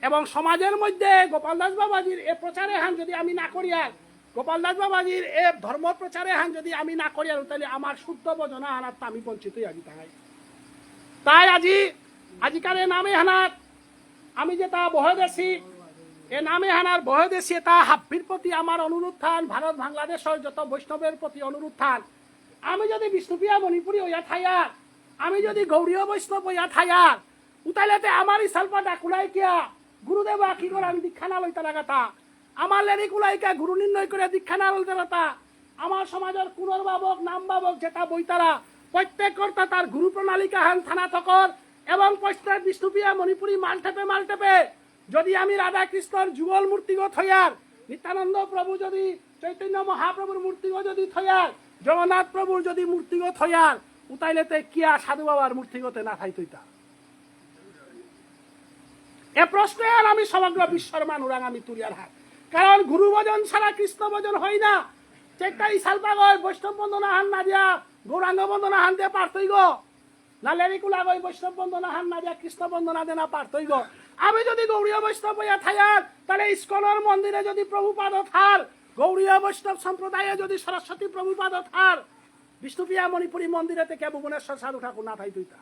এবং সমাজের মধ্যে গোপাল দাস বাবাজির এ প্রচারে হান যদি আমি না করিয়ার, গোপাল দাস বাবাজির এ ধর্ম প্রচারে হান যদি আমি না করিয়ার, তাহলে আমার শুদ্ধ ভজন হানাত আমি বঞ্চিত হইয়া দিতাঙাই। তাই আজি, আজিকার এ নামে হানাত আমি যেতা বহে দেছি, এ নামে হানার বহে দেছি, এতা হাব্বির প্রতি আমার অনুরোধ থান, ভারত বাংলাদেশর যত বৈষ্ণবের প্রতি অনুরোধ থান, আমি যদি বিষ্ণুপ্রিয়া মণিপুরী হইয়া থাইয়ার, আমি যদি গৌড়ীয় বৈষ্ণব হইয়া থাইয়ার, উতাইলেতে আমার ইসালপা ডাকুলাই কিয়া গুরুদেব আকি করান দীক্ষা না লইতা লাগাতা, আমার লেরিক উলাইকা গুরু নির্ণয় করে দীক্ষা না লইতা লাগাতা, আমার সমাজের কুনর বাবক, নাম বাবক যেতা বইতারা, প্রত্যেক কর্তা তার গুরু প্রণালিকা হান থানা থকর, এবং প্রত্যেক বিষ্ণুপ্রিয়া মণিপুরী মালঠেপে মালঠেপে যদি আমি রাধা কৃষ্ণর যুগল মূর্তিগ থইয়ার, নিত্যানন্দ প্রভু যদি, চৈতন্য মহাপ্রভুর মূর্তিগ যদি থইয়ার, জগন্নাথ প্রভুর যদি মূর্তিগ থইয়ার, উতাইলেতে কিয়া সাধু বাবার মূর্তিগতে না থাইতইতা? এ প্রশ্ন আর আমি সমগ্র বিশ্বর মানুরাং আমি তুলিয়ার হার। কারণ গুরু ভজন ছাড়া কৃষ্ণ ভজন হয় না। চেকটা ইসালপাগই বৈষ্ণব বন্দনা হান না দিয়া গৌরাঙ্গ বন্দনা হান দিয়া পারতইগ। না লেরিকুলাগই বৈষ্ণব বন্দনা হান না দিয়া কৃষ্ণ বন্দনা দেনা পারতইগ। আমি যদি গৌড়ীয় বৈষ্ণব হইয়া থায়ার, তাহলে ইস্কনর মন্দিরে যদি প্রভুপাদ থার, গৌড়ীয় বৈষ্ণব সম্প্রদায়ে যদি সরস্বতী প্রভুপাদ থার, বিষ্ণুপ্রিয়া মণিপুরী মন্দিরে থেকে ভুবনেশ্বর সাধু ঠাকুর না থাইতইতা।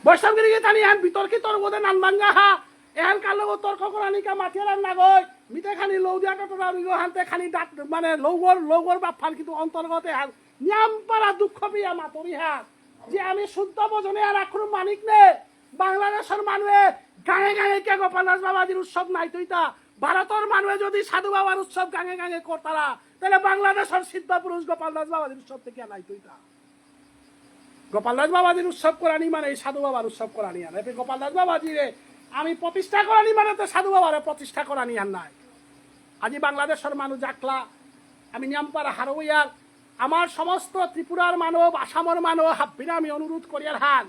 বৈষ্ণব গিরি গিথানি এহান বিতর্কিত বোধে নানবাঙ্গা হা, এহান কার লগে তর্ক করানিকা মাতিয়ার নাগই, মিতে খানি লৌদিয়া টটরা উড়িগ হানতে খানি ডাক, মানে লৌগর, লৌগর বাপ ফান কিন্তু অন্তর্গত এহান নিয়াম পারা দুঃখ পিয়া মাতরি হান। যে আমি শুদ্ধ ভজনে আর আখরু মানিক নে, বাংলাদেশর মানুয়ে গাঙে গাঙে কে গোপাল দাস বাবাজির উৎসব নাইতইতা, ভারতর মানুয়ে যদি সাধু বাবার উৎসব গাঙে গাঙে করতারা, তাহলে বাংলাদেশর সিদ্ধ পুরুষ গোপাল দাস বাবাজির উৎসব থেকে নাইতইতা। গোপাল দাস বাবাজির উৎসব করানি মানে এই সাধু বাবার উৎসব করানি আর। এতে গোপাল দাস বাবাজিরে আমি প্রতিষ্ঠা করানি মানে তো সাধু বাবারে প্রতিষ্ঠা করানি আর নাই। আজি বাংলাদেশর মানু জাকলা, আমি নিয়াম পারা হারৌয়ার, আমার সমস্ত ত্রিপুরার মানব, আসামর মানব, হাব্বিরা আমি অনুরোধ করিয়ার হান।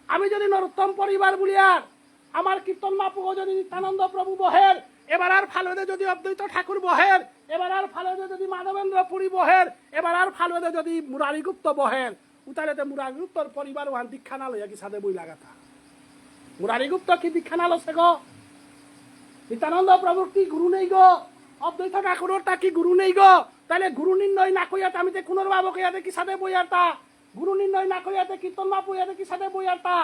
আমি যদি নরোত্তম পরিবার বুলিয়ার, আমার কীর্তন মাপুগ যদি নিত্যানন্দ প্রভু বহের, এবার আর ফালুদে যদি অদ্বৈত ঠাকুর বহের, এবার আর ফালুদে যদি মাধবেন্দ্র পুরী বহের, এবার আর ফালুদে যদি মুরারিগুপ্ত বহের, উতাইলেতে মুরারিগুপ্তর পরিবার ওহান দীক্ষা না লইয়া কিসাদে বই লাগাতা। মুরারিগুপ্ত কি দীক্ষা না লসে গো? নিত্যানন্দ প্রভুর কি গুরু নেই গো? অদ্বৈত ঠাকুরর তা কি গুরু নেই গো? তাহলে গুরু নির্ণয় না কইয়াতে আমি তে কুনর বাবক ইয়াতে কিসাদে বইয়ারতা? গুরু নির্ণয় না করিয়াতে কীর্তন মাপুয়াতে কিসাদে বইয়ারতা?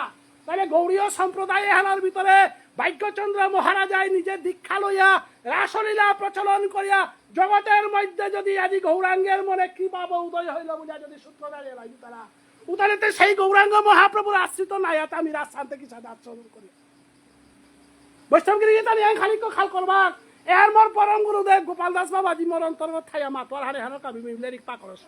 তাহলে গৌড়ীয় সম্প্রদায় এহানার ভিতরে ভাগ্যচন্দ্র মহারাজায় নিজে দীক্ষা লইয়া রাসলীলা প্রচলন করিয়া জগতের মধ্যে যদি আজি গৌরাঙ্গের মনে কৃপা উদয় হইল বুলিয়া যদি সূত্র দাঁড়িয়ে লাগি তারা, উতারেতে সেই গৌরাঙ্গ মহাপ্রভুর আশ্রিত নায়াতে আমি রাজশান্তে কিসাদে আচরণ করি। বৈষ্ণব গিরি গিথানি এহান খানিক খাল করবার। এহান মোর পরম গুরুদেব গোপাল দাস বাবাজি মোর অন্তর্গত থাইয়া মাতোয়ার হারে হানো কাবি মিম লেরিক পাকরস।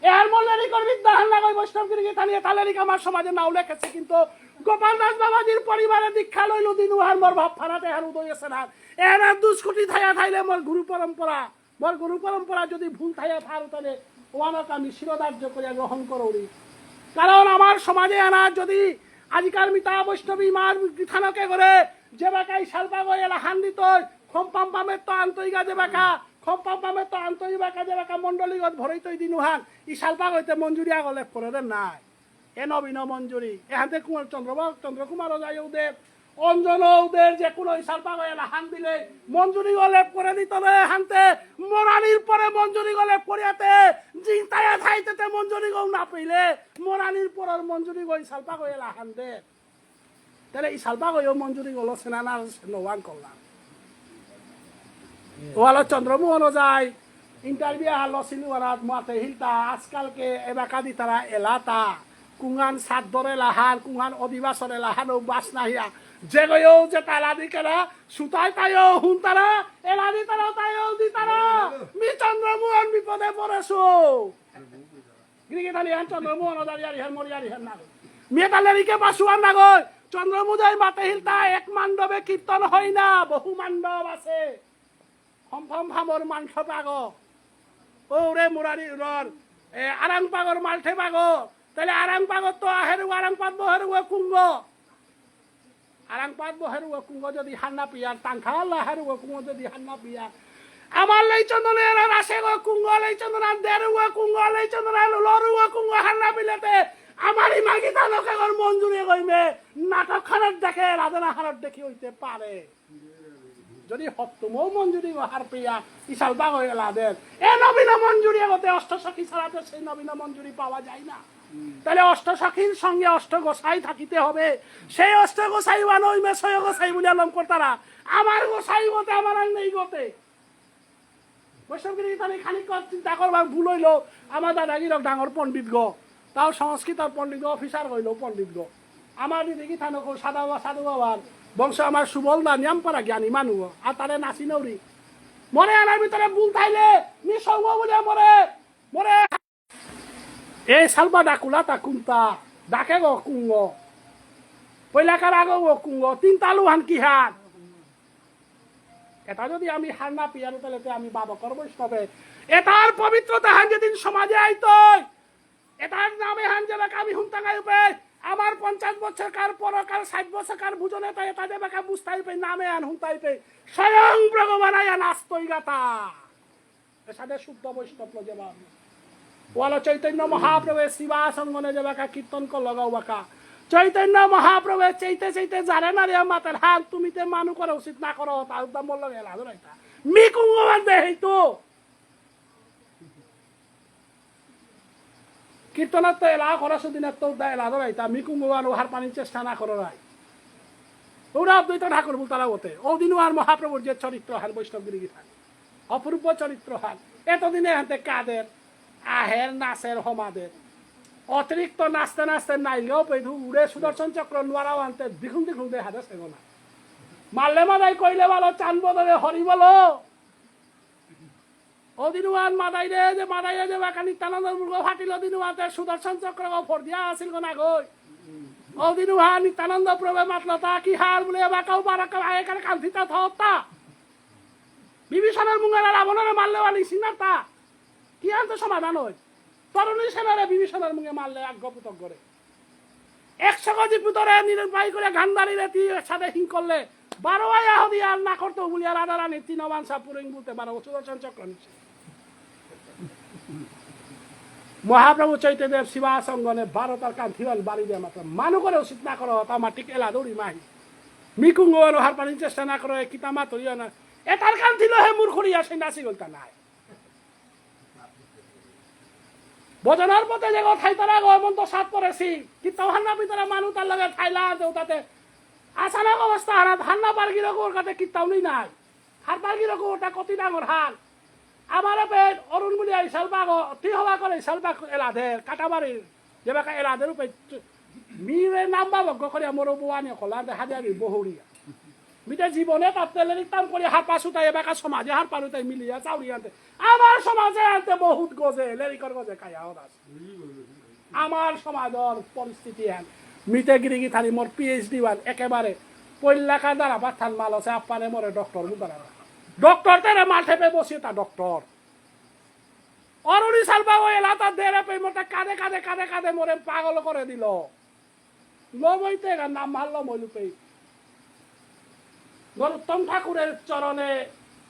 এহান মোর লেরিকর বিদ্যা হান নাগই বৈষ্ণব গিরি গিথানি এতা লেরিক আমার সমাজে নাও লেখেছে কিন্তু গোপাল দাস বাবাজির পরিবারে দীক্ষা লইল দিনু হান মোর ভাব ফানাতে হান উদয় আছে না। এহান আর দুষ্কুটি থাইয়া থাইলে মোর গুরু পরম্পরা মোর গুরু পরম্পরা যদি ভুল থাইয়া থার তাহলে ওয়ানক আমি শিরোধার্য করিয়া গ্রহণ করৌরি। কারণ আমার সমাজে আনা যদি আজিকার মিতা বৈষ্ণবী মার গিথানকে করে যে বাকাই সালপাগো এলা হান্দিত খম্পাম পামের তো আন্তইগা যে বাকা খম্পাম পামের তো আন্তই বাকা যে বাকা মণ্ডলীগত ভরই তৈ দিনুহান ই সালপাগইতে মঞ্জুরি আগলে করে দেন নাই। এ নবীন মঞ্জুরি, এহানতে কুমার চন্দ্রবাবু, চন্দ্রকুমারও যাইও দে, অঞ্জন দে, যে কোনো ইসালপাগো এলা হান দিলে মঞ্জুরি গলেপ করে দিত না, এহানতে মরানির পরে মঞ্জুরি গলেপ করিয়াতে, জিংতায়া থাইতে তে মঞ্জুরি গো না পেলে, মরানির পরের মঞ্জুরি গো ইসালপাগো এলা হান দে। তাহলে ইসালপাগো ইও মঞ্জুরি গলো সেনা না সেনা ওয়ান করলাম। ওয়ালো চন্দ্রমোহন ওঝাই ইন্টারভিউ হালো সিলুয়ারাত মাতে হিলতা আজকালকে এবাকা দিতারা এলাতা কুঙান সাদ্দর এলাহান কুঙান অধিবাসর এলাহান ও বাস নাহিয়া যেগয়ও যে তালা দিকেরা সুতাই তাইও হুনতারা এলা দিতারা তাইও দিতারা মি চন্দ্রমোহন বিপদে পড়েছো। গিরিগিথানি হান চন্দ্রমোহন ওঝার ইয়ারি হান মোর ইয়ারি হান নাগো। মিয়ে তালে রিকে বাসুয়ার নাগো। চন্দ্রমোহন ওঝাই মাতে হিলতা এক মান্ডবে কীর্তন হয় না, বহু মান্ডব আছে। ফম ফম ফামর মাংস পাগো। ও রে মুরারি উরর। এ, আরাং পাগর মালঠে পাগো। তাহলে আরাং পাগর তো আহেরু আরাং পাত বহেরু কুঙ্গ। আরাং পাত বহেরু কুঙ্গ যদি হান্না পিয়ার, তাংখা আল্লাহ হেরু কুঙ্গ যদি হান্না পিয়ার। আমার লেই চন্দনে এরা রাসে গো কুঙ্গ, লেই চন্দনান দেরু কুঙ্গ, লেই চন্দনান লরু কুঙ্গ হান্না পিলেতে। আমার ইমাগি তানকে গর মঞ্জুরি গইমে। নাটক খানার দেখে, রাধনা হানার দেখি হইতে পারে। যদি হত্তুমও মঞ্জুরি হারপিয়া ইশালপাগ হয়ে লাদের, এ নবীন মঞ্জুরি এগোতে অষ্টসখী ছাড়া তো সেই নবীন মঞ্জুরি পাওয়া যায় না। তাহলে অষ্টসখীর সঙ্গে অষ্ট গোসাই থাকিতে হবে। সেই অষ্ট গোসাই ওয়ান ওই মে ছয় গোসাই বলে আলম করতারা। আমার গোসাই গতে আমার আর নেই গতে। বৈষ্ণবগিরি তাহলে খানিক চিন্তা করবা, ভুল হইলো। আমার দাদাগিরি ডাঙর পণ্ডিত গো। তাও সংস্কৃতর পণ্ডিত, অফিসার হইল পণ্ডিত গো। আমার দিদি কি থানো কো সাধু বাবা, সাধু বাবার বংশ আমার সুবল দা নিয়াম পারা জ্ঞানী মানু। আর তারে নাসি নৌরি। মরে আনার ভিতরে ভুল থাইলে, মি সৌগ বলে মরে, মরে। এই সালবা ডাকুলা তা কুন্তা, ডাকে গো কুঙ্গ। পয়লাকার আগে গো কুঙ্গ, তিন তালু হান কি হান? এটা যদি আমি হার না পিয়ারো, তাহলে তো আমি বাবকর বৈষ্ণবে। এটার পবিত্রতা হান যেদিন সমাজে আইতই, এটার নামে হান যেবাকা আমি হুনতাঙাই পে, আমার পঞ্চাশ বছর কার পর কার ষাট বছর কার বুঝনে তাই এটা যেবাকা বুঝতাই পে, নামে হান হুনতাই পে, স্বয়ং ভগবান আয়া নাস্তই গাতা। এসাদে শুদ্ধ বৈষ্ণব লো যেবা আমি। ওয়ালো চৈতন্য মহাপ্রভু শিবা সঙ্গনে যেবাকা কীর্তন করল গাও বাকা। চৈতন্য মহাপ্রভু চেইতে চেইতে জানে না রে মাতের হান তুমি তে মানু করে উচিত না করো, তা উদ্দাম বলল গেলা ধরাইতা। মি কুঙ্গবান দে হেইতো। কীর্তনাত্ত এলা করা সুদিনাত্ত উদ্দা এলা ধরাইতা, মি কুঙ্গবান ওহার পানি চেষ্টা না করো রাই। ওরা অদ্বৈত ঠাকুর বলতারা ওতে। ওদিন আর মহাপ্রভুর যে চরিত্র হান বৈষ্ণব গিরি গিথান। অপূর্ব চরিত্র হান। এতদিনে হানতে কাদের, আহের, নাচের, হমাদের। অতিরিক্ত নাচতে নাচতে নাইলেও পেধু উড়ে সুদর্শন চক্র নোয়ারাও আনতে দিখুন দিখুন দে হাতে সেগো না। মারলে মাদাই কইলে বলো, চান বদলে হরি বলো। ও দিনুয়ান মাদাই রে, যে মাদাই রে, যে বাকা নিত্যানন্দ মুরগ ফাটিল দিনুয়ান তে সুদর্শন চক্র গো ফর দিয়া আসিল গো না গই। ও দিনুয়ান নিত্যানন্দ প্রভু মাতলতা কি হাল বলে বাকাও বারাকা আয়কার কান্তিতা থতা। বিভীষণের মুঙে রাবণরে মারলে আনি সিনাতা। কি আনতে সমাধান হয়? তরুণী সেনারে বিভীষণের মুঙে মারলে আগ পুতক করে। একশো কেজি পুতরে নিরুপায় করে গান্ধারীরে তি সাথে হিং করলে বারো আয়া হদি আর না করতো বলিয়া রাধা রানী তিন বাঞ্ছা পুরিং বলতে বারো সুদর্শন চক্র নিচ্ছে। মহাপ্রভু চৈতন্যদেব শিবা সঙ্গনে বারো তার কান্থিরান বাড়ি দেয় মাত্র মানু করে উচিত না করো তা আমার ঠিক এলা দৌড়ি মাহি। মিকুঙ্গ ওয়ালো হারপানি চেষ্টা না করো, এ কিতা মাতুরিয়া না। এ তার কান্থিল হে মূর্খুরিয়া সেই নাসি গলতা নাই। ভজনর পথে যে গো থাইতারা গো মন তো সাত পরেছি। কিতা হান্না পিতারা মানু তার লগে থাইলা দেউতাতে। আচানক অবস্থা হারাত হান্না পারগিরকর কাতে কিতাও নেই নাই। হার পারগিরকর ওটা কতি ডাঙর হাল। আমার এপে অরুণ বুলিয়া ইশালপাগ, তি হবা করে ইশালপাগ এলাদের, কাটাবাড়ির, যেবাকা এলাদের উপরে মিরে নাম্বা বগ্গ করে মোর বউয়ানি কলা দে হাজারি বহুরিয়া। মিতে জীবনে তাতে লেরিক তাম করে হারপাসু তাই এবাকা সমাজে হারপালু তাই মিলিয়া চাউরি আনতে। আমার সমাজে আনতে বহুত গজে, লেরিকর গজে কায়া হদাস। আমার সমাজর পরিস্থিতি হান। মিতে গিরি গিথানি মোর পিএইচডি ওয়ান একেবারে পল্লাকা দ্বারা পাঠান মালসে আপ্পানে মোরে ডক্টর মুদারা। ডক্টর তেরে মাঠে পে বসিয়ে তা ডক্টর। অরুণী সালবা ও এলাতা দেরে পে মোটা কাঁদে কাঁদে কাঁদে কাঁদে মোরে পাগল করে দিল। লমইতে গা নাম হার লমই লুপেই। নরোত্তম ঠাকুরের চরণে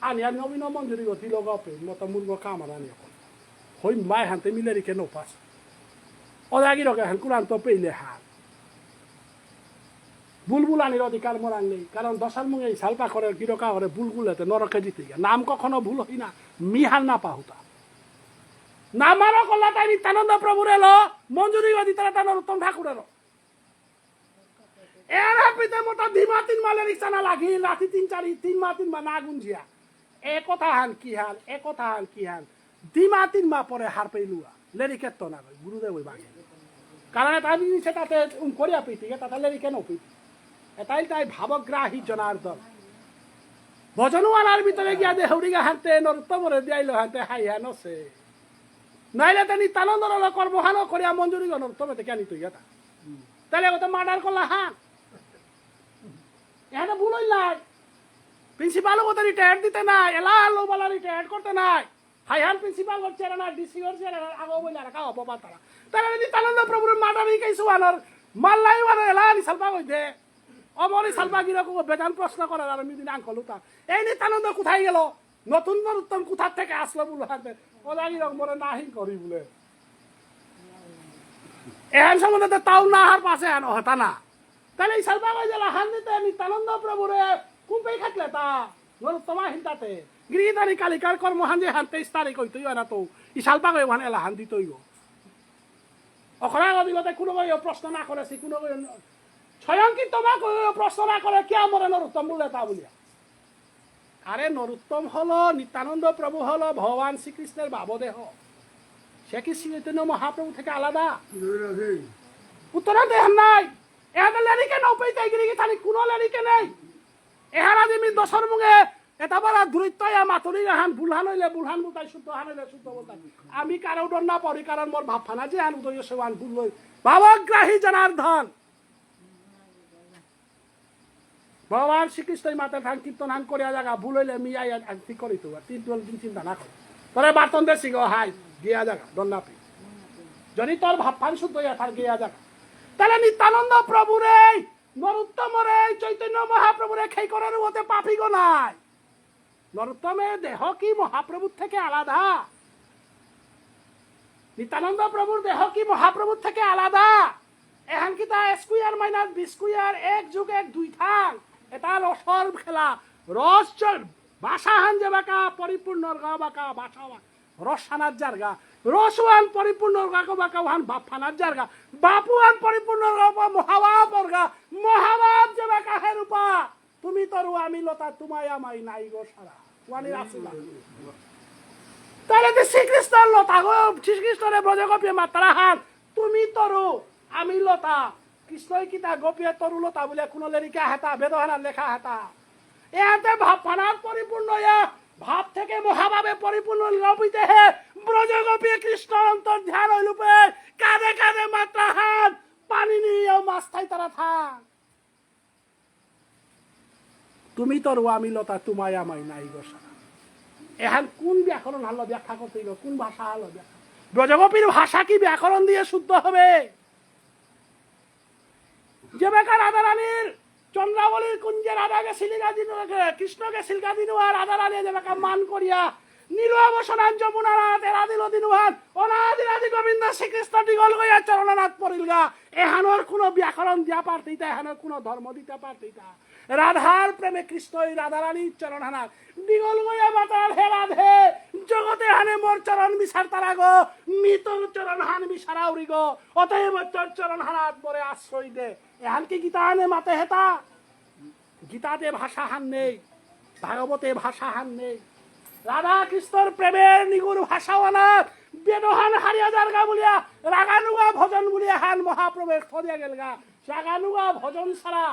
আনি আর নবীন মঞ্জুরি গতি লগপে মতো মুরগ কামার আনি এখন। হই মায় হানতে মিলে রিকে নোপাস। অদাগি রকে হান কুরান্ত পেইলে হান। বুলবুল আনির অধিকার মোরাং নেই। কারণ দশার মুঙে ইশালপা করে গিরকা করে বুলবুল এতে নরকে জিতে গিয়া। নাম কখনো ভুল হই না। মিহার না পাহুতা। নামারো কল্লা তাই নিত্যানন্দ প্রভুরে লো, মঞ্জুরি গদি তারা তার নরোত্তম ঠাকুরেরও। এর হাপিতে মোটা দিমা তিন মালে রিক্সা না লাগি, রাতি তিন চারি, তিন মা তিন মা না গুঞ্জিয়া। এ কথা হান কি হান, এ কথা হান কি হান। দিমা তিন মা পরে হার পেইলুয়া। লেরিকের তো না ভাই, গুরুদেব ওই বাগে। কারণ এটা আমি নিচে তাতে উম করিয়া পিটি, তাতে লেরিকে নো পিটি। এটাই তাই ভাবগ্রাহী জনার্দন। ভজনওয়ালার ভিতরে গিয়া দে হৌরিগা হানতে, নরোত্তমরে দিয়াইলো হানতে, হাই হানো সে। নাইলে তে নিত্যানন্দর হলো কর্মহানও করিয়া মঞ্জুরি গণর, তবে তে কেন তুই এটা? তাহলে ওটা মার্ডার করলা, হ্যাঁ? এখানে ভুল হইল নাই। প্রিন্সিপাল ওদের রিটায়ার দিতে নাই, এলা লোবালা রিটায়ার করতে নাই। হাইহান প্রিন্সিপাল করছে না, ডিসি করছে না, আগো বলে আর কাও বাবা তারা। তারা নিত্যানন্দ প্রভুর মার্ডার এই কেস ওয়ানর মাল্লাই ওয়ানর এলা নি সালপা কইতে। অমর ই সালপা গিরক বেজান প্রশ্ন করার আর মিদিন আঙ্কল উতা। এই নিত্যানন্দ কোথায় গেল? নতুন নরোত্তম কোথার থেকে আসলো বুলহাতে। ওলা গিরক মরে নাহি করি বুলে। এহান সম্বন্ধে তো তাও না হার পাশে আনো হতা না। তাহলে এই সালপা কই যে লাহান দিতে নিত্যানন্দ প্রভুরে কুম্পেই খাটলে তা নরোত্তমা হিনতাতে। গিরিগিথানি কালিকার কর্মহান যে হান তেইশ তারিখ হইতই না তো। এই সালপা কই ওহান এলাহান দিতই গো। অখরা গদিগতে কোনো কই প্রশ্ন না করে, সে কোনো কই স্বয়ং কি তোমা কই প্রশ্ন না করে কে মরে নরোত্তম বুলে তা বুলিয়া। আরে নরোত্তম হলো, নিত্যানন্দ প্রভু হলো ভগবান শ্রীকৃষ্ণের ভাবদেহ। সে কি চৈতন্য মহাপ্রভু থেকে আলাদা? উত্তর দেহান নাই। এহাতে লেরিকে নৌ পেইতে গিরি গিথানি কোনো লেরিকে নেই। এহারা যে মি দশর মুঙে এটা বারা দূরত্ব ইয়া মাতুরি গাহান বুলহান হইলে বুলহান বুলতাই শুদ্ধ হান হইলে শুদ্ধ বুলতাই। আমি কারো ডর না পড়ি কারণ মোর ভাবফানা যে আন উদয় সেবান বুল লই। ভাবগ্রাহী জনার্দন। ভগবান শ্রীকৃষ্ণই মাতা থান কীর্তন হান করিয়া জাগা ভুল হইলে মি আই আন ঠিক করি তো। তিন দল দিন চিন্তা না করে। তোরে বার্তন দে সিগো হাই গিয়া জাগা দন্নাপি। যদি তোর ভাবফান শুদ্ধ ইয়া থার গিয়া জাগা। তাহলে নিত্যানন্দ প্রভুরে, নরোত্তমরে, চৈতন্য মহাপ্রভুরে খেই করার ওতে পাপিগো নাই। নরোত্তমের দেহ কি মহাপ্রভুর থেকে আলাদা? নিত্যানন্দ প্রভুর দেহ কি মহাপ্রভুর থেকে আলাদা? এহান কিতা স্কোয়ার মাইনাস বি স্কোয়ার এক যোগ এক দুই থাং। এটা রসর খেলা। রস চল, বাসাহান যে বাকা পরিপূর্ণ গা বাকা বাসাহান। রস হানার জারগা। রসওয়ান পরিপূর্ণ গা বাকা ওহান বাপ হানার জারগা। বাপুয়ান পরিপূর্ণ গা মহাবাপ অর্গা। মহাবাপ যে বাকা হে রূপা। তুমি তরু আমি লতা, তোমায় আমায় নাই গো সারা। ওয়ানি রাসুলা। তাহলে তো শ্রীকৃষ্ণর লতা গো, শ্রীকৃষ্ণরে ব্রজগোপী মাত্রা হান, তুমি তরু আমি লতা। কৃষ্ণই কিতা গোপীয়ে তরু লতা বলে কোনো লেরিকা হেতা, বেদহানা লেখা হেতা। এতে ভাব পানার পরিপূর্ণ ইয়া, ভাব থেকে মহাভাবে পরিপূর্ণ লপিতে হে, ব্রজগোপী কৃষ্ণ অন্তর ধ্যান হইলুপে, কাঁধে কাঁধে মাত্রা হান, পানি নিয়ে মাছ থাই তারা থান। তুমি তরু আমি লতা, তোমায় আমায় নাই গো সারা। এহান কোন ব্যাকরণ হালো ব্যাখ্যা করতে হইব, কোন ভাষা হালো ব্যাখ্যা? ব্রজগোপীর ভাষা কি ব্যাকরণ দিয়ে শুদ্ধ হবে? যেবাকা রাধারানীর চন্দ্রাবলীর কুঞ্জে রাধাকে সিলগা দিন, কৃষ্ণকে সিলগা দিন আর রাধারানী যেবাকা মান করিয়া নীল আবসনান যমুনা রাত এরা দিল দিন উহান অনাদিরাদি গোবিন্দ শ্রীকৃষ্ণ দীঘল গইয়া চরণানাথ পড়িলগা। এহানোর কোনো ব্যাকরণ দিয়া পারতেইতা, এহানোর কোনো ধর্ম দিতে পারতেইতা। রাধার প্রেমে কৃষ্ণই রাধারানীর চরণ হানাত দীঘল গইয়া মাতার হে রাধে, জগতে হানে মোর চরণ মিসার তারা গো, মি তোর চরণ হান মিসারা উড়ি গো, অতএব তোর চরণ হানাত মোরে আশ্রয় দে। এহান কি গীতা হানে মাতে হেতা? গীতাতে ভাষা হান নেই, ভাগবতে ভাষা হান নেই। রাধা কৃষ্ণর প্রেমের নিগুর ভাষা আনার বেদহান হারিয়া যারগা বলিয়া রাগানুগা ভজন বলিয়া হান মহাপ্রভুর থদিয়া গেলগা। রাগানুগা ভজন ছাড়া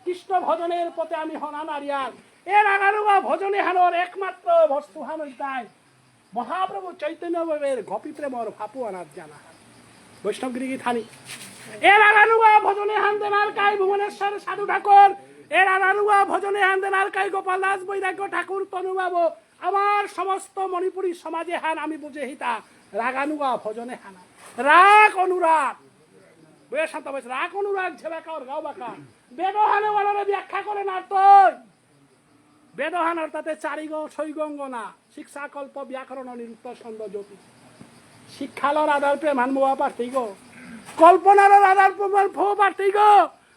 কৃষ্ণ ভজনের পথে আমি হনা নারিয়ার। এ রাগানুগা ভজনে হানোর একমাত্র বস্তু হান হইতাই মহাপ্রভু চৈতন্য দেবের গোপী প্রেমর ফাপু আনার জানা। বৈষ্ণব গিরি গিথানি। এ রাগানুগা ভজনে হান দেনার কাই ভুবনেশ্বর সাধু ঠাকুর। এ রাগানুগা ভজনে হান দেনার কাই গোপাল দাস বৈরাগ্য ঠাকুর তনুবাবু। আমার সমস্ত মণিপুরী সমাজে হান আমি বুঝে হিতা রাগানুগা ভজনে হানা। রাগ অনুরাগ। বুঝে শান্ত বয়স রাগ অনুরাগ ছেলে কাউর গাও বাকা। বেদ হানে ওয়ালারে ব্যাখ্যা করে না তুই। বেদহান অর্থাৎ চারিগ ছয়গ অঙ্গ না, শিক্ষা, কল্প, ব্যাকরণ, নিরুক্ত, ছন্দ, জ্যোতিষ। শিক্ষালো রাধার প্রেমহান মোয়া পারতেই গো। কল্পনালো রাধার প্রেমহান ফো পারতেই গো।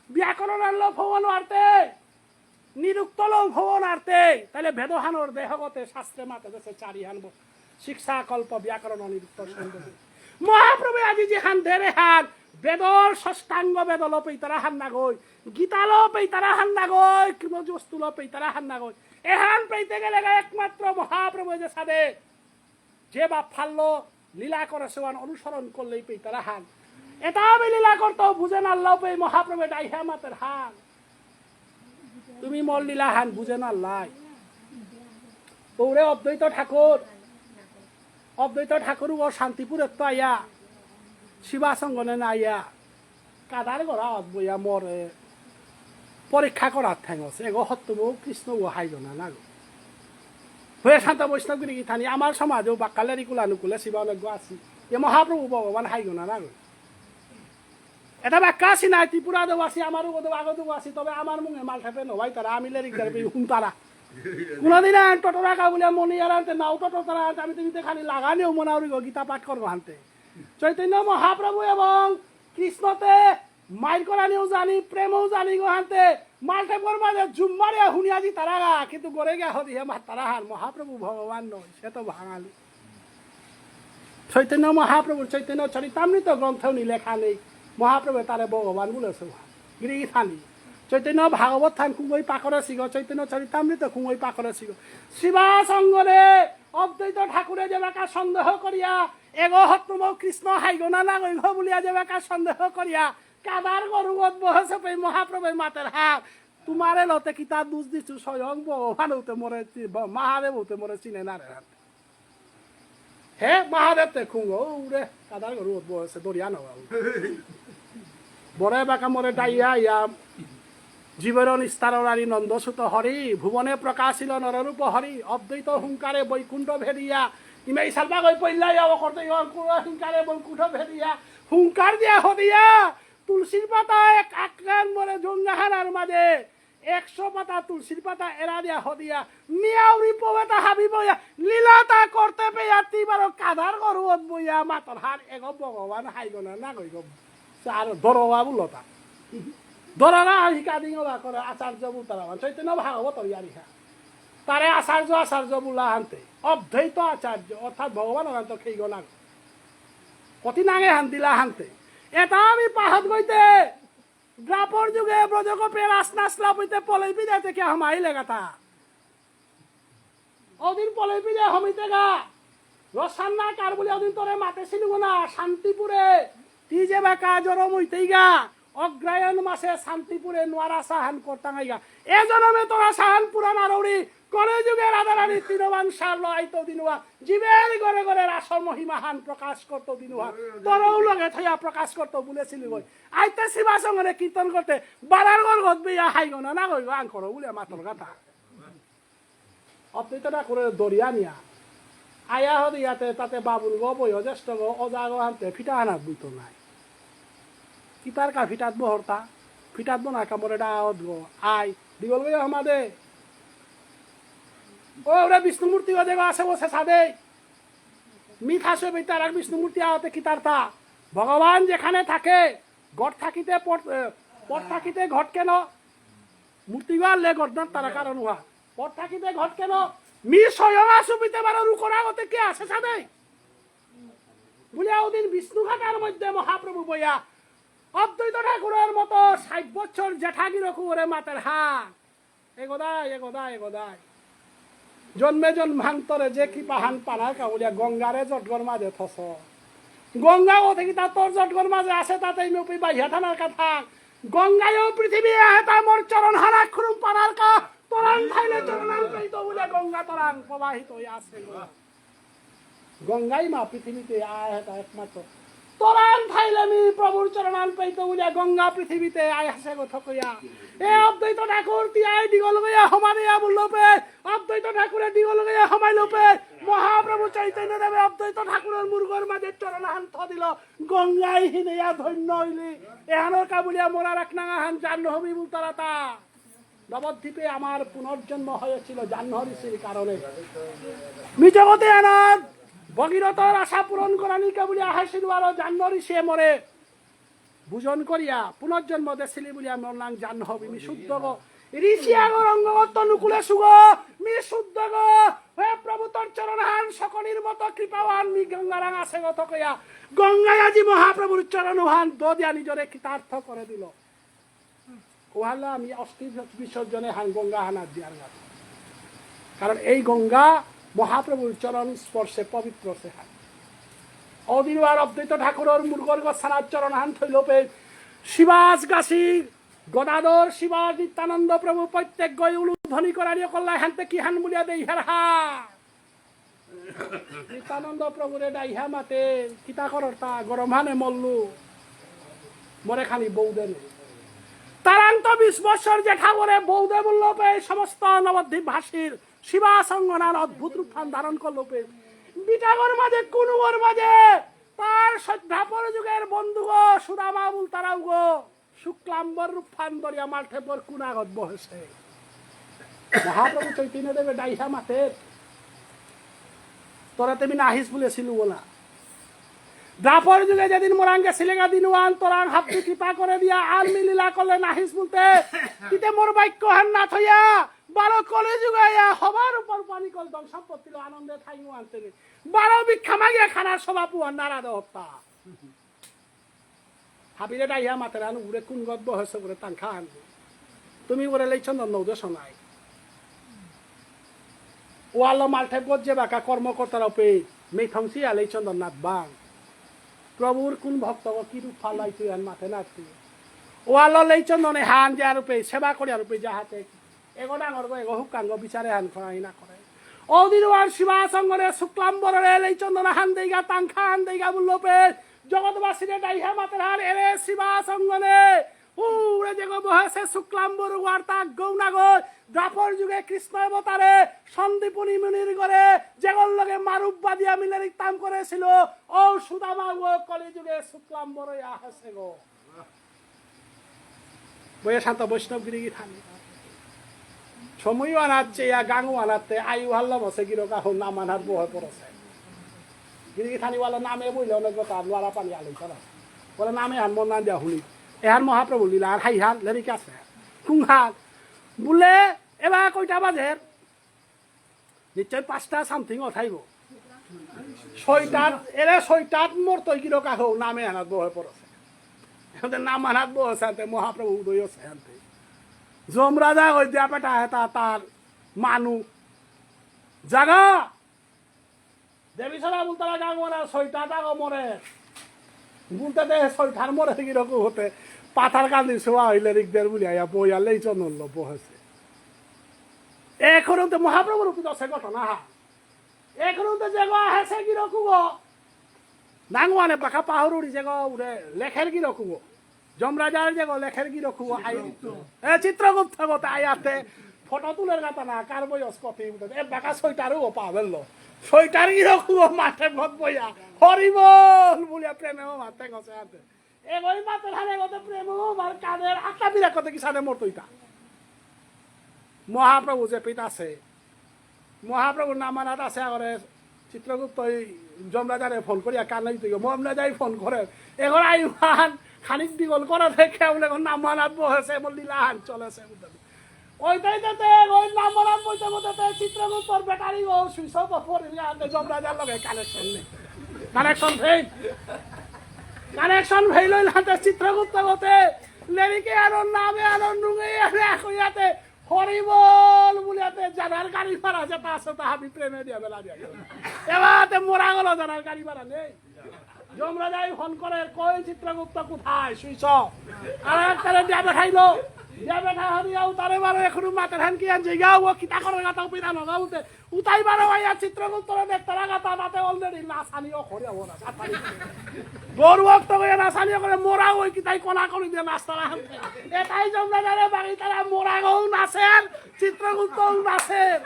ব্যাকরণ আনলো ফোন আরতে। নিরুক্তলো ফোন আরতে। তাহলে বেদহানর দেহগতে শাস্ত্রে মাতে দেশে চারিহান বো। শিক্ষা, কল্প, ব্যাকরণ, নিরুক্ত, ছন্দ। মহাপ্রভু আজি যেহান দেরে হান, বেদর ষষ্ঠাঙ্গ বেদলো পেইতারা হান নাগই, গীতালো পেইতারা হান নাগই, কৃমজস্তুলো পেইতারা হান নাগই। এহান পেইতে গেলে গা একমাত্র মহাপ্রভু যে সাদে, যে বা ফাল্লো লীলা করে সেহান অনুসরণ করলেই পেইতারা হান। এটা আমি লীলা করতেও বুঝে না লাউপে মহাপ্রভু ডাইহা মাতের হান। তুমি মোর লীলাহান বুঝে না লাই। ওরে অদ্বৈত ঠাকুর, অদ্বৈত ঠাকুর ও শান্তিপুরেত্ত আয়া, শিবা সঙ্গনে না আয়া, কাদার গড়া অদ্বয়া মরে। পরীক্ষা করার ঠেঙ আছে। এগো হত্তম কৃষ্ণ ও হাইগো না না গো। হয়ে শান্ত বৈষ্ণব গিরি গিথানি আমার সমাজেও বাক্কালের ইকুলা নুকুলে শিবা অনেক গো আছি। এ মহাপ্রভু ভগবান হাইগো না না গো। এটা বাক্কা আছি নাই, ত্রিপুরা দেব আছি, আমার উগো দেব, আগো দেব আছি, তবে আমার মুঙে মাল ঠেপে নবাই তারা, আমি লেরিক তারা, হুম তারা। কোনোদিন আর টোটোরা কাবুলিয়া মনি আর আনতে নাও টোটো তারা আনতে, আমি তুমি খালি লাগানিও মনাউরি গো গীতা পাঠ করবো হানতে। চৈতন্য মহাপ্রভু এবং কৃষ্ণতে মাইর করানিও জানি, প্রেমও জানি গো হানতে। মালঠেপর মাঝে জুম মারিয়া হুনিয়া জি তারাগা, কিন্তু গরে গিয়া হদি হে মাত তারা হার মহাপ্রভু ভগবান নয়, সে তো বাঙালি। চৈতন্য মহাপ্রভুর চৈতন্য চরিতামৃত গ্রন্থ নি লেখা নেই, মহাপ্রভু তারে ভগবান বলেছে। গিরি থানি চৈতন্য ভাগবত থান কুঙ্গই পাকরে সিগ, চৈতন্য চরিতামৃত কুঙ্গই পাকরে সিগ। শিবা সঙ্গরে অদ্বৈত ঠাকুরে যেবাকা সন্দেহ করিয়া, এগো হত্তম কৃষ্ণ হাইগো না না গইগ বুলিয়া যেবাকা সন্দেহ করিয়া, কাদার গরু উদ্ভব হয়েছে পে মহাপ্রভু মাতের হাত। তোমারে লতে কিতা দুষ দিছু, স্বয়ং ভগবান হতে মরে চি-, ব-, মহাদেব হতে মরে চিনে না রে হাত। হে মহাদেব তে খুঙ্গ, উরে কাদার গরু উদ্ভব হয়েছে, দরিয়া নবা। বরে বাকা মরে ডাইয়া ইয়া, জীবের নিস্তার নারী নন্দসুত হরি, ভুবনে প্রকাশিল নররূপ হরি, অদ্বৈত হুঙ্কারে বৈকুণ্ঠ ভেদিয়া, ইমে ইসালবা গই পইলা ইয়া, ও করতে ইয়া, হুঙ্কারে বৈকুণ্ঠ ভেদিয়া, হুঙ্কার দিয়া হদিয়া, তুলসীর পাতা এক আক্রান মরে জঙ্গাহানার মাঝে একশো পাতা তুলসীর পাতা এরা দিয়া হদিয়া মিয়াউরি পবেতা হাবি বইয়া লীলাতা করতে পেয়া তিবারও কাদার গরু বইয়া মাতর হার এগো ভগবান হাইগো না না গইগো। আর দরগা বুলতা। দরগা আর হিকা দিঙলা করে আচার্য বুলতারা মান। চৈতন্য ভাগবত ইয়ারি হা। তারে আচার্য আচার্য বুলা হানতে। অদ্বৈত আচার্য অর্থাৎ ভগবান অনন্ত খেইগো না। কতি নাঙে হান দিলা হানতে। এটা আমি পাহাত গইতে। দ্বাপর যুগে ব্রজগোপে রাসনাচ লাপিতে পলই পিদাতে কে হমাই লেগাতা। ওদিন পলই পিদে হমিতে গা। রসান্না কার বলে ওদিন তোরে মাতে সিলুগো না শান্তিপুরে। তি যে বাকা জরম হইতেই গা। অগ্রায়ণ মাসে শান্তিপুরে নোয়ারা সাহান করতাঙাই গা। এ জনমে তোরা সাহান পুরান আরৌরি। কলিযুগে রাধারানী তিনবান সারলো আইতো দিনুয়া। জীবের ঘরে ঘরে রাসর মহিমাহান প্রকাশ করতো দিনুয়া। তোরও লগে থইয়া প্রকাশ করতো বলেছিলি গই। আইতে শিবা সঙ্গরে কীর্তন করতে বারার ঘর গদবে ইয়া হাইগো না, না গইগো আং করো বলে মাতর কথা। অদ্বৈত ঠাকুরে দরিয়া নিয়া। আয়া হদে ইয়াতে তাতে বাবুল গো বই অজেষ্ট গো অজা গো আনতে ফিটা আনাত বইতো নাই। কিতার কা ফিটাত বহরতা, ফিটাত বনা কামরে ডাওত গো, আই, দিগল গো হমাদে। ও ওরা বিষ্ণুমূর্তি গো দেখো আছে বসে সাদে। মি থাসে বেতার আর বিষ্ণুমূর্তি আওতে কিতার তা। ভগবান যেখানে থাকে, ঘট থাকিতে পট, এ, পট থাকিতে ঘট কেন? মূর্তি গো আনলে ঘট না তারা কারণ উহা। পট থাকিতে ঘট কেন? মি স্বয়ং আসু পিতে বারো রুকর আগতে কে আছে সাদে? বুলিয়া ওদিন বিষ্ণুঘাটার মধ্যে মহাপ্রভু বইয়া অদ্বৈত ঠাকুরের মতো ষাট বছর জেঠাগিরকু ওরে মাতের হা। এগোদাই, এগোদাই, এগোদাই। জন্মে জন্মান্তরে যে কৃপাহান পানার কা বুলিয়া গঙ্গারে জটগর মাঝে থস। গঙ্গা ও থেকে তা তোর জটগর মাঝে আসে তাতে আমি উপি বাইহা থানার কথা। গঙ্গায়ও পৃথিবী আহে তা মোর চরণ হানা খুরুম পানার কা। তোরাং থাইলে চরণাং পেইতো বুলিয়া গঙ্গা তোরাং প্রবাহিত হয়ে আসে গো। গঙ্গাই মা পৃথিবীতে আয় হেতা একমাত্র। তোরাং থাইলে মি প্রভুর চরণান পেইতো বুলিয়া গঙ্গা পৃথিবীতে আয় হাসে গো থকইয়া। এ অদ্বৈত ঠাকুর তি আয় দিগল গইয়া হমানিয়া বুললো পে। অদ্বৈত ঠাকুরে দিগল গইয়া হমাইলো পে। মহাপ্রভু চৈতন্য দেবে অদ্বৈত ঠাকুরের মুরগর মাঝে চরণান থ দিল। গঙ্গাই হিনেয়া ধন্য হইলি। এহানোর কা বুলিয়া মোরা রাখনাঙাহান জাহ্নবী বুলতারাতা। নবদ্বীপে আমার পুনর্জন্ম হয়েছিল জাহ্নব ঋষির কারণে। মি জগতে আনার ভগীরথর আশা পূরণ করানিকা বুলিয়া আহেসিলু আরো জাহ্নব ঋষিয়ে মরে ভোজন করিয়া পুনর্জন্ম দেসিলি বুলিয়া মোর নাঙ জাহ্নবী। মি শুদ্ধ গো। ঋষি আগর অঙ্গগত নুকুলে সুগ। মি শুদ্ধ গো। হে প্রভু তোর চরণহান সকলির মতো কৃপাহান মি গঙ্গারাং আসে গো থকইয়া। গঙ্গায় আজি মহাপ্রভুর চরণহান দদিয়া নিজরে কৃতার্থ করে দিল। ওহালা আমি অস্থি বিসর্জনে হান গঙ্গা হানা দিয়ার গাত। কারণ এই গঙ্গা মহাপ্রভুর চরণ স্পর্শে পবিত্র সে হান। অদিন আর অদ্বৈত ঠাকুরর মুরগর গোসানার চরণ হান থইল পে শিবাস গাছি গদাধর শিবাস নিত্যানন্দ প্রভু প্রত্যেক গই উলুধ্বনি করানি কল্লা হানতে কি হান বুলিয়া দেই হের হা। নিত্যানন্দ প্রভুরে ডাইহা মাতে, কিতা করর তা, গরম হানে মল্লু। মরে খালি বউ দেনে। তারাং বিশ বছর যে ঠাকুরে বৌদে বলল পে সমস্ত নবদ্বীপবাসীর শিবা সঙ্গনার অদ্ভুত রূপহান ধারণ করল পে। বিটাগর মাঝে কুনুগর মাঝে তার সদ্ধাপর যুগের বন্ধুগ সুদামা বুলতারাউগ শুক্লাম্বর রূপহান ধরিয়া মালঠেপর কুনাগত বহেছে। মহাপ্রভু চৈতন্যদেবে ডাইহা মাতের, তোরা তেমি নাহিস বলেছিল বলা। দ্বাপর যুগে যেদিন মোরাঙ্গে সিলেগা দিন ওয়ান তোরাং হাব্বি কৃপা করে দিয়া আর মি লীলা করলে নাহিস বলতে, কিতে মোর বাক্য হান না থইয়া, বারো কলে যুগে আয়া হবার উপর পানি কল ধন সম্পত্তি লো আনন্দে থাইমু আনতে নে। বারো ভিক্ষা মাগিয়া খানার স্বভাব ওয়ান নারাদ হত্যা। হাবিরে ডাইয়া মাতেরান উরে কুন গদ বহেছে উরে তাংখা আনবো। তুমি উরে লেইচন্দন নৌদে সোনাই। ওয়ালো মালঠেপ গদ যে বাকা কর্মকর্তারা পে মেথংসি আ লেইচন্দন নাথ বাং। প্রভুর কোন ভক্তগ কি রূপ ফালাই তুই আন মাতে নাথ তুই। ওয়ালো লেইচন্দনে হান যে আর পে সেবা করে আর পে যাহাতে এগো ডাঙর গো, এগো হুকাঙ্গ বিচারে হান করাই না করে। ও দিনওয়ার শিবা সঙ্গরে শুক্লাম্বররে লেইচন্দন হান দেইগা, তাংখা হান দেইগা বুললো পে, জগৎবাসীরে ডাইহা মাতের হান এরে শিবা সঙ্গনে। উরে যেগো বহেছে শুক্লাম্বর ওয়ার্তা গৌনাগো, দ্বাপর যুগে কৃষ্ণ অবতারে সন্দীপনী মুনির ঘরে যেগোর লগে মারুপ বাদিয়া মিলে রিক্তাম করেছিল, ও সুদামা ও কলিযুগে শুক্লাম্বর আহেছে গো। বইয়া শান্ত বৈষ্ণব গিরি গিথানি। সময়ও আনাচ্ছে, ইয়া গাঙও আনাতে, আয়ু হাল্লা বসে গিরক আহ নাম আনার বহে পড়ছে। গিরি গিথানি ওয়ালা নামে বইলে অনেক কথা, নোয়ারা পানি আলু ছাড়া। বলে নামে আন মন না দিয়া হুনি। এহার মহাপ্রভু লীলা, আর হাই হাল, লেরিক আছে। কুং হাল? বলে, এবার কয়টা বাজের? নিশ্চয় পাঁচটা something উঠাইব। ছয়টাত, এরে ছয়টাত মোর তৈগিরক আহ নামে আনাত বহে পড়ছে। এতে নাম আনাত বহে শান্তে মহাপ্রভু উদয় হচ্ছে শান্তে। যমরাজা ওই দিয়া পেটা হেতা তার মানু। জাগা! দেবী সারা বুলতারা গাঙ ওরা ছয়টাত আগো মরে। বুলতে দে ছয়টার মরে গিরকু হতে পাথার কান্দি শোয়া হইলে রিকদের বুলি আয়া বইয়া লেইচন্দন লো বহেছে। এখনো তো মহাপ্রভু রূপিত আছে ঘটনা হা। এখনো তো যেগো আহেছে গিরকু গো। নাঙওয়ানে বাকা পাহুরুড়ি যেগো উড়ে লেখের গিরকু গো। যমরাজার যেগো লেখের গিরকু গো। আই, এ চিত্রগুপ্ত গো তা আয়াতে ফটো তুলের গাতা না, কার বয়স কত উঠে। এ বাকা ছয়টারও ও পাবেল লো। ছয়টার গিরকু গো মাঠে ভত বইয়া। হরি বল বুলিয়া প্রেমে ও মাতে গছে আতে। এগোই মাতে ধারে গতে প্রেম ও মার কাদের আটটা বিরা কত কিসানে মরতইতা। মহাপ্রভু যে পিতা আছে, মহাপ্রভুর নাম আনাত আছে আগরে চিত্রগুপ্ত ওই যমরাজারে ফোন করিয়া কানাই তুই যমরাজাই ফোন করে। এখন আইমান খানিক বিগল করা দেখে বলে এখন নাম আনাত বহেছে, এমন লীলাহান চলেছে। ওইটাই তো তে, ওই নাম আনাত বইতে বলতে তে চিত্রগুপ্তর ব্যাটারি ও সুইচ অফ করে নিয়ে আনতে যমরাজার লগে কানেকশন নেই। Connection fail. কানেকশন ফেল হইল হাতে চিত্রগুপ্ত হতে লেরিকে আনো নামে আনো নুঙে আনে কইয়াতে হরি বল বুলিয়াতে জানার গাড়ি ভাড়া যেটা আছে তা আমি প্রেমে দিয়া বেলা দিয়া গেল। এবারে মোরা গেল জানার গাড়ি ভাড়া নেই। যমরাজাই ফোন করে কই চিত্রগুপ্ত কোথায় সুইচ অফ। আর একটারে দিয়া বেঠাইলো। দিয়া বেঠা হরিয়াও তারে বারো এখনো মাতের হান কি আন জায়গা ও কিতা করে গাতা পিরা নগা উঠে। উতাই বারো আইয়া চিত্রগুপ্তরে দেখতারা গাতা তাতে already নাচানিও করে ওরা। গরু অক্ত করে নাচানিও করে মোরা ওই কিতাই কোনা করি দিয়ে নাচতারা হান। এটাই যমরাজারে বাড়ি তারা মোরা গৌ নাচের, চিত্রগুপ্তও নাচের।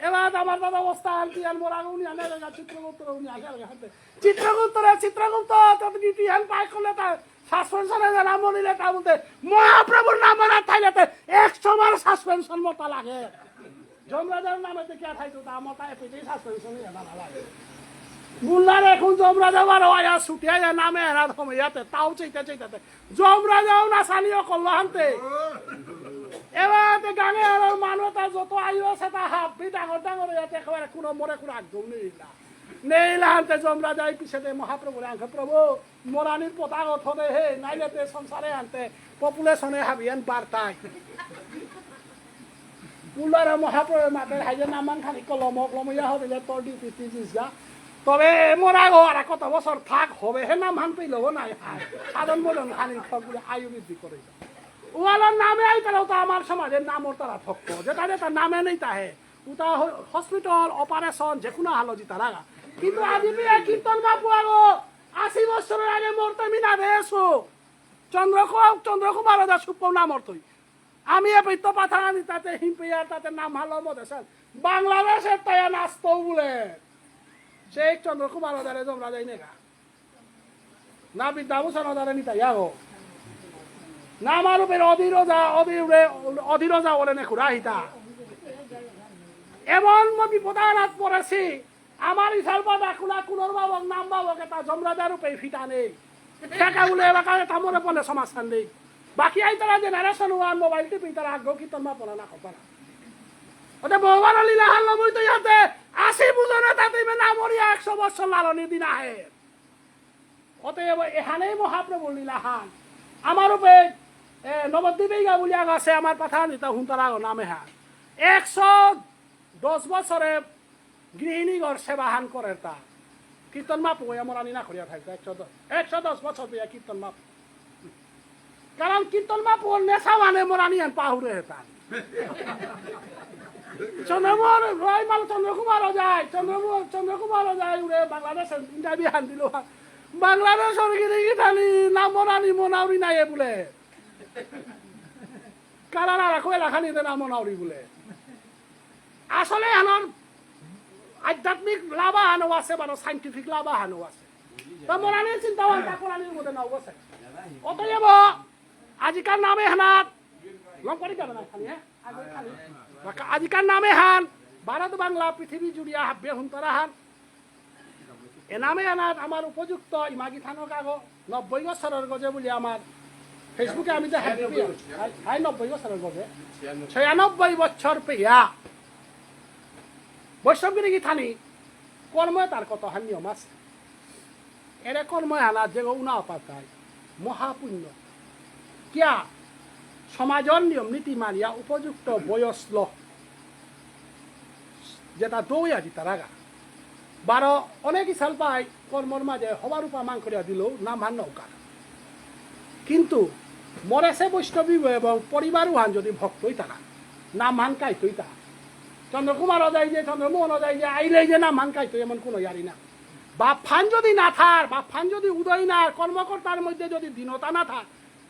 এবার আমার দাদা অবস্থা আর কি আর মোরা গৌ নিয়ে আনে চিত্রগুপ্ত গৌ নিয়ে আসে আর কি। চিত্রগুপ্তরে চিত্রগুপ্ত তত নীতি হান পাই করলে তা সাসপেনশনে যারা মনিলে তা বলতে মহাপ্রভুর নাম না থাইলে তে একশো বার সাসপেনশন মতা লাগে। যমরাজার নামে তো কে থাইতো তা মতা এপিতেই সাসপেনশন ইয়া না লাগে। বুল্লার এখন যমরাজা বারো আয়া ছুটি আয়া নামে এরা ধমে ইয়াতে তাও চাইতে চাইতে যমরাজাও নাচানিও করলো হানতে। এবার তে গাঙে আর মানু তা যত আয়ু আছে তা হাব্বি ডাঙর ডাঙর ইয়াতে একেবারে কোনো মরে কোনো একদম নেই না। নেই লাহান্তে যমরাজাই পিছেতে মহাপ্রভুরে আঙ্কে, "প্রভু, মরানির পথ আগত হদে হে, নাইলে তে সংসারে আনতে পপুলেশনে হাবিয়ান বার্তায়।" উল্লারা মহাপ্রভু মাতের হাইজে নামান খানি কলমক লমইয়া হদিলে তোর ডিউটি তিজিস যা। তবে মরাগো আর কত বছর থাক হবে, হে নাম হান পেইল নাই হায়। সাধন ভজন খানি ঠকগুলো আয়ু বৃদ্ধি করে। ওয়ালার নামে আই তারা তো আমার সমাজের নামর তারা ঠকতো। যেটা যেটা নামে নেই তাহে। উতা হ-, হসপিটাল, অপারেশন, যে কোনো হালো জিতা লাগা। কিন্তু আজি বিয়া কীর্তন বাপু আগো, আশি বছরের আগে মরতে মিনা রেসো। চন্দ্র কু-, চন্দ্র কুমার ওঝা সুপ্পৌ নাম অর্থই। আমি এ পৈত্য পাথানি তাতে হিমপিয়ার তাতে নাম হালো মদেশাল। বাংলাদেশের তায়া নাচতো বুলে। সেই চন্দ্র কুমার ওঝারে যমরাজাই নেগা। না বিদ্যাভূষণ ওঝারে নিতা ইয়াগো। না আমার উপরে অধীর ওঝা, অধীর উড়ে, অধীর ওঝা ওরে নে খুরা হিতা। এমন ম বিপদ আনাত পড়েছি, আমার ইশালপা ডাকুলা কুনোর বাবক নাম বাবক এটা যমরাজার উপরে ফিটা নেই। ঠেকা উলে এলাকা এটা মরে পড়ে সমাধান নেই। বাকি আই তারা generation one মোবাইল টিপি তারা আগ্রহ কীর্তন মা পড়া না কপালা। ওতে ভগবান লীলাহান লমই তো ইয়াতে আশি বুঝনে তাতে ইমে না মরিয়া একশো বছর লালনি দিন আহে। অতএব এহানেই মহাপ্রভু লীলাহান। আমার উপরে, এ, নবদ্বীপে গা বলিয়া গেছে আমার পাথানিতা হুন্তরাগ নামে হান। একশো দশ বছরে গৃহিণী ঘর সেবাহান করে তা। কীর্তন মাপু এ মরানি না করিয়া থাকবে। একশো দশ, একশো দশ বছর পেয়া কীর্তন মাপু। কারণ কীর্তন মাপু নেশা মানে মরানি আন পাহুরে হেতান। চন্দ্রমোহন রয় মাল চন্দ্রকুমার যায়, চন্দ্রমোহন, চন্দ্রকুমার যায় উড়ে বাংলাদেশে ইন্টারভিউ হান দিল। বাংলাদেশ ওর গিরি গিথানি না মরানি মনাউরি নাই বুলে। কারণ আর কয়লা খানি দে না মনাউরি বুলে। আসলে আনার আধ্যাত্মিক লাভ আহানও আছে, বারো সায়েন্টিফিক লাভ আহানও আছে। তা মরানির চিন্তা ভাবনা করানির মধ্যে নাও আছে। অতএব আজিকার নামে হানাত লম করে যাবে না খালি, হ্যাঁ? আগে খালি। বাকা আজিকার নামে হান ভারত বাংলা পৃথিবী জুড়িয়া হাব্বে হুন্তরা হান। এ নামে আনাত আমার উপযুক্ত ইমাগি থানক আগো নব্বই বছরের গজে বলি আমার Facebook-এ আমি যে হাই, হাই নব্বই বছরের গজে, ছিয়ানব্বই বছর পেয়া বৈষ্ণবগিরি গিথানি কর্ম তার কত হান নিয়ম আছে। এরে কর্ম হানা যে উনা পাতায় মহাপুণ্য। কিয়া? সমাজর নিয়ম নীতি মানিয়া উপযুক্ত বয়স ল। যেটা দৌয়া দিতারাগা। বারো অনেক ইশালপাই কর্মর মাঝে হবা রূপা মাং করিয়া দিলেও নামহান নৌকা। কিন্তু মরেসে বৈষ্ণবী এবং পরিবার উহান যদি ভক্তই তারা নামহান কাইতই তা। চন্দ্রকুমার অজাই যে, চন্দ্রমোহন অজাই যে, আইলে যে নামহান কাইতই এমন কোনো ইয়ারি না। বাপহান যদি না থার, বাপহান যদি উদয় না, কর্মকর্তার মধ্যে যদি দীনতা না থার,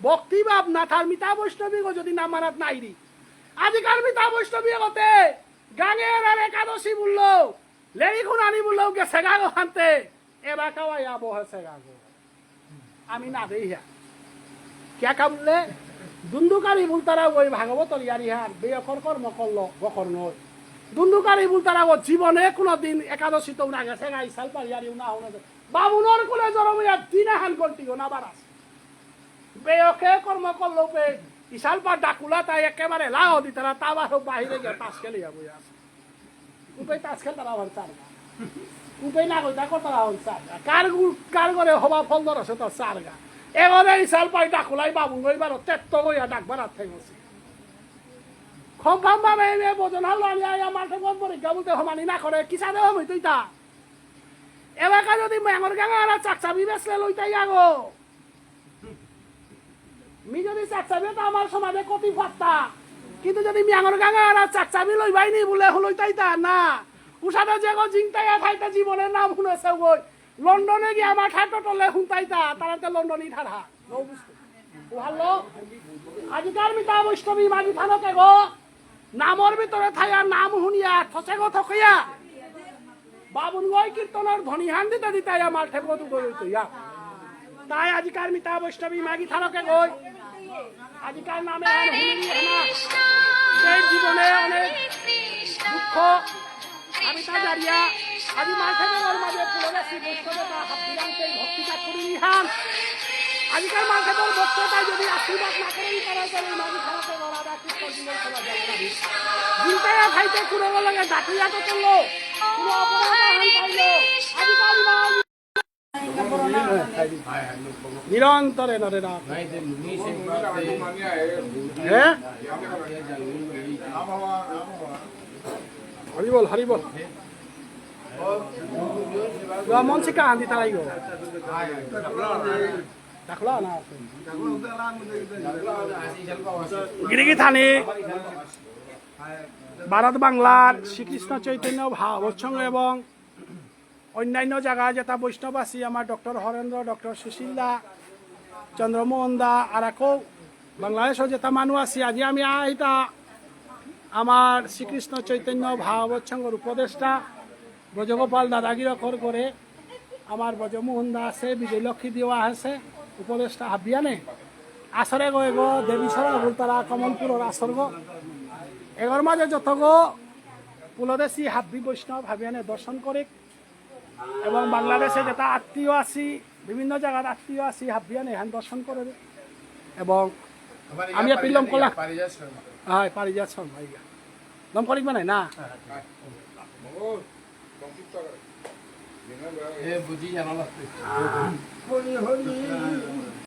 ভক্তিভাব না থার, মিতা বৈষ্ণবী গো যদি না মানাত নাইরি। আজিকার মিতা বৈষ্ণবী হতে গাঙের আর একাদশী বললো, লেরি খুনানি বললো, গেছে গাগো হানতে, এবার কাওয়াই আবো হয়েছে গাগো। আমি না দেই হ্যাঁ। কে কা বললে? দুন্দুকারী বুলতারা ওই ভাগবত ইয়ারি হার, বেয়কর কর্ম করলো, গকর নয়। দুন্দুকারী বুলতারা ও জীবনে কোনো দিন একাদশী তো না গেছে গা, ইশালপার ইয়ারি না হলো। বামুনর কুলে জরম ইয়া দিন আহান গন্টি গো না বারাস। বেয়কে কর্ম করলো পে, ইশালপা ডাকুলা তাই একেবারে লাও দিতারা, তা বারো বাহিরে গিয়া তাস খেলিয়া বই আছে। উপে তাস খেলতারা হন চারগা। উপে না কইতা করতারা হন চারগা। কার গু-, কার ঘরে হবা ফল ধরেছে তো চারগা। এগরে ইশালপাই ডাকুলাই বাবু গই বারো তেত্ত গইয়া ডাকবার আর ঠেঙছে। খম্পাম বারে এনে ভোজন হাল আনি আয়া মাঠে বন্ধ পরীক্ষা বলতে হমানি না করে, কিসাদে হমই তুই তা? এলাকা যদি মেঙর গাঙা আর চাকচাবি বেসলে লইতাই আগো। মি যদি চাকচাবি তো আমার সমাজে কতি ফাত্তা। কিন্তু যদি মিয়াঙর গাঙা আর চাকচাবি লইবাই নি বলে হলইতাই তা না। উষাদা যেগো জিংতাইয়া থাইতে জীবনের নাম শুনেছে গই। লন্ডনে গিয়ে আমার ঠাটো টলে হুনতাই তা, তারা তো লন্ডনই ঠাড়া। ও বুঝতো। ও ভালো। আজিকার মিতা বৈষ্ণবী মাগি থানো কে গো? নামর ভিতরে থাইয়া নাম হুনিয়া থসে গো থকইয়া। বাবুন গই কীর্তনর ধ্বনি হান দিতে দিতে আমার ঠেকো দুটো হইতো ইয়া। তাই আজিকার মিতা বৈষ্ণবী মাগি থানকে গই। আজিকার নামে হান হুনি হানা। সেই জীবনে অনেক দুঃখ। আমি তা জারিয়া। আজি মালঠেপর মাঝে পুনরায় শ্রী বৈষ্ণবে তা হাত দিলাম সেই ভক্তি কাজ করি নিহান। আজিকার মালঠেপর ভক্ত তাই যদি আশীর্বাদ না করে তারা তাহলে মাঝে খারাপ হয়ে গলা রাখি কন্টিনিউ করা যাবে না। জিনতাইয়া খাইতে কুড়ো লাগে ডাকিয়া তো তুললো। কুড়ো অপরাধ আহান পাইলো। আজিকার মা নিরন্তরে নরে না। হ্যাঁ? হরি বল, হরি বল। মন শিকা আন্দি তারাই গো। ডাকলা না। গিরিগি থানি। ভারত বাংলার শ্রীকৃষ্ণ চৈতন্য ভাগবত সংঘ এবং অন্যান্য জায়গা যেটা বৈষ্ণব আছি, আমার ডক্টর হরেন্দ্র, ডক্টর সুশীল দা, চন্দ্রমোহন দা আর আকো বাংলাদেশো যেতা মানু আছি, আজি আমি আহিতা আমার শ্রীকৃষ্ণ চৈতন্য ভাগবত সংঘর উপদেষ্টা ব্রজগোপাল দাদাগিরকর করে আমার ব্রজমোহন দা আছে, বিজয়লক্ষ্মী দিও আছে, উপদেষ্টা হাবিয়ানে। আসরে গো এগো দেবী সরা বুলতারা কমলপুরর আসর গো। এগর মাঝে যত গো পুলদেশী হাব্বি বৈষ্ণব হাবিয়ানে দর্শন করে এবং বাংলাদেশে যেতা আত্মীয় আছি, বিভিন্ন জায়গার আত্মীয় আছি, হাবিয়ানে এহান দর্শন করে। এবং আমার আমি ইয়া আপনি লম পারিজাত কলা। ইয়া, পারিজাত শর্মা। হয়, পারিজাত শর্মা, ইয়া। লম কলিক মানে না? এ বুঝি জানা লাগবে। হরি হরি।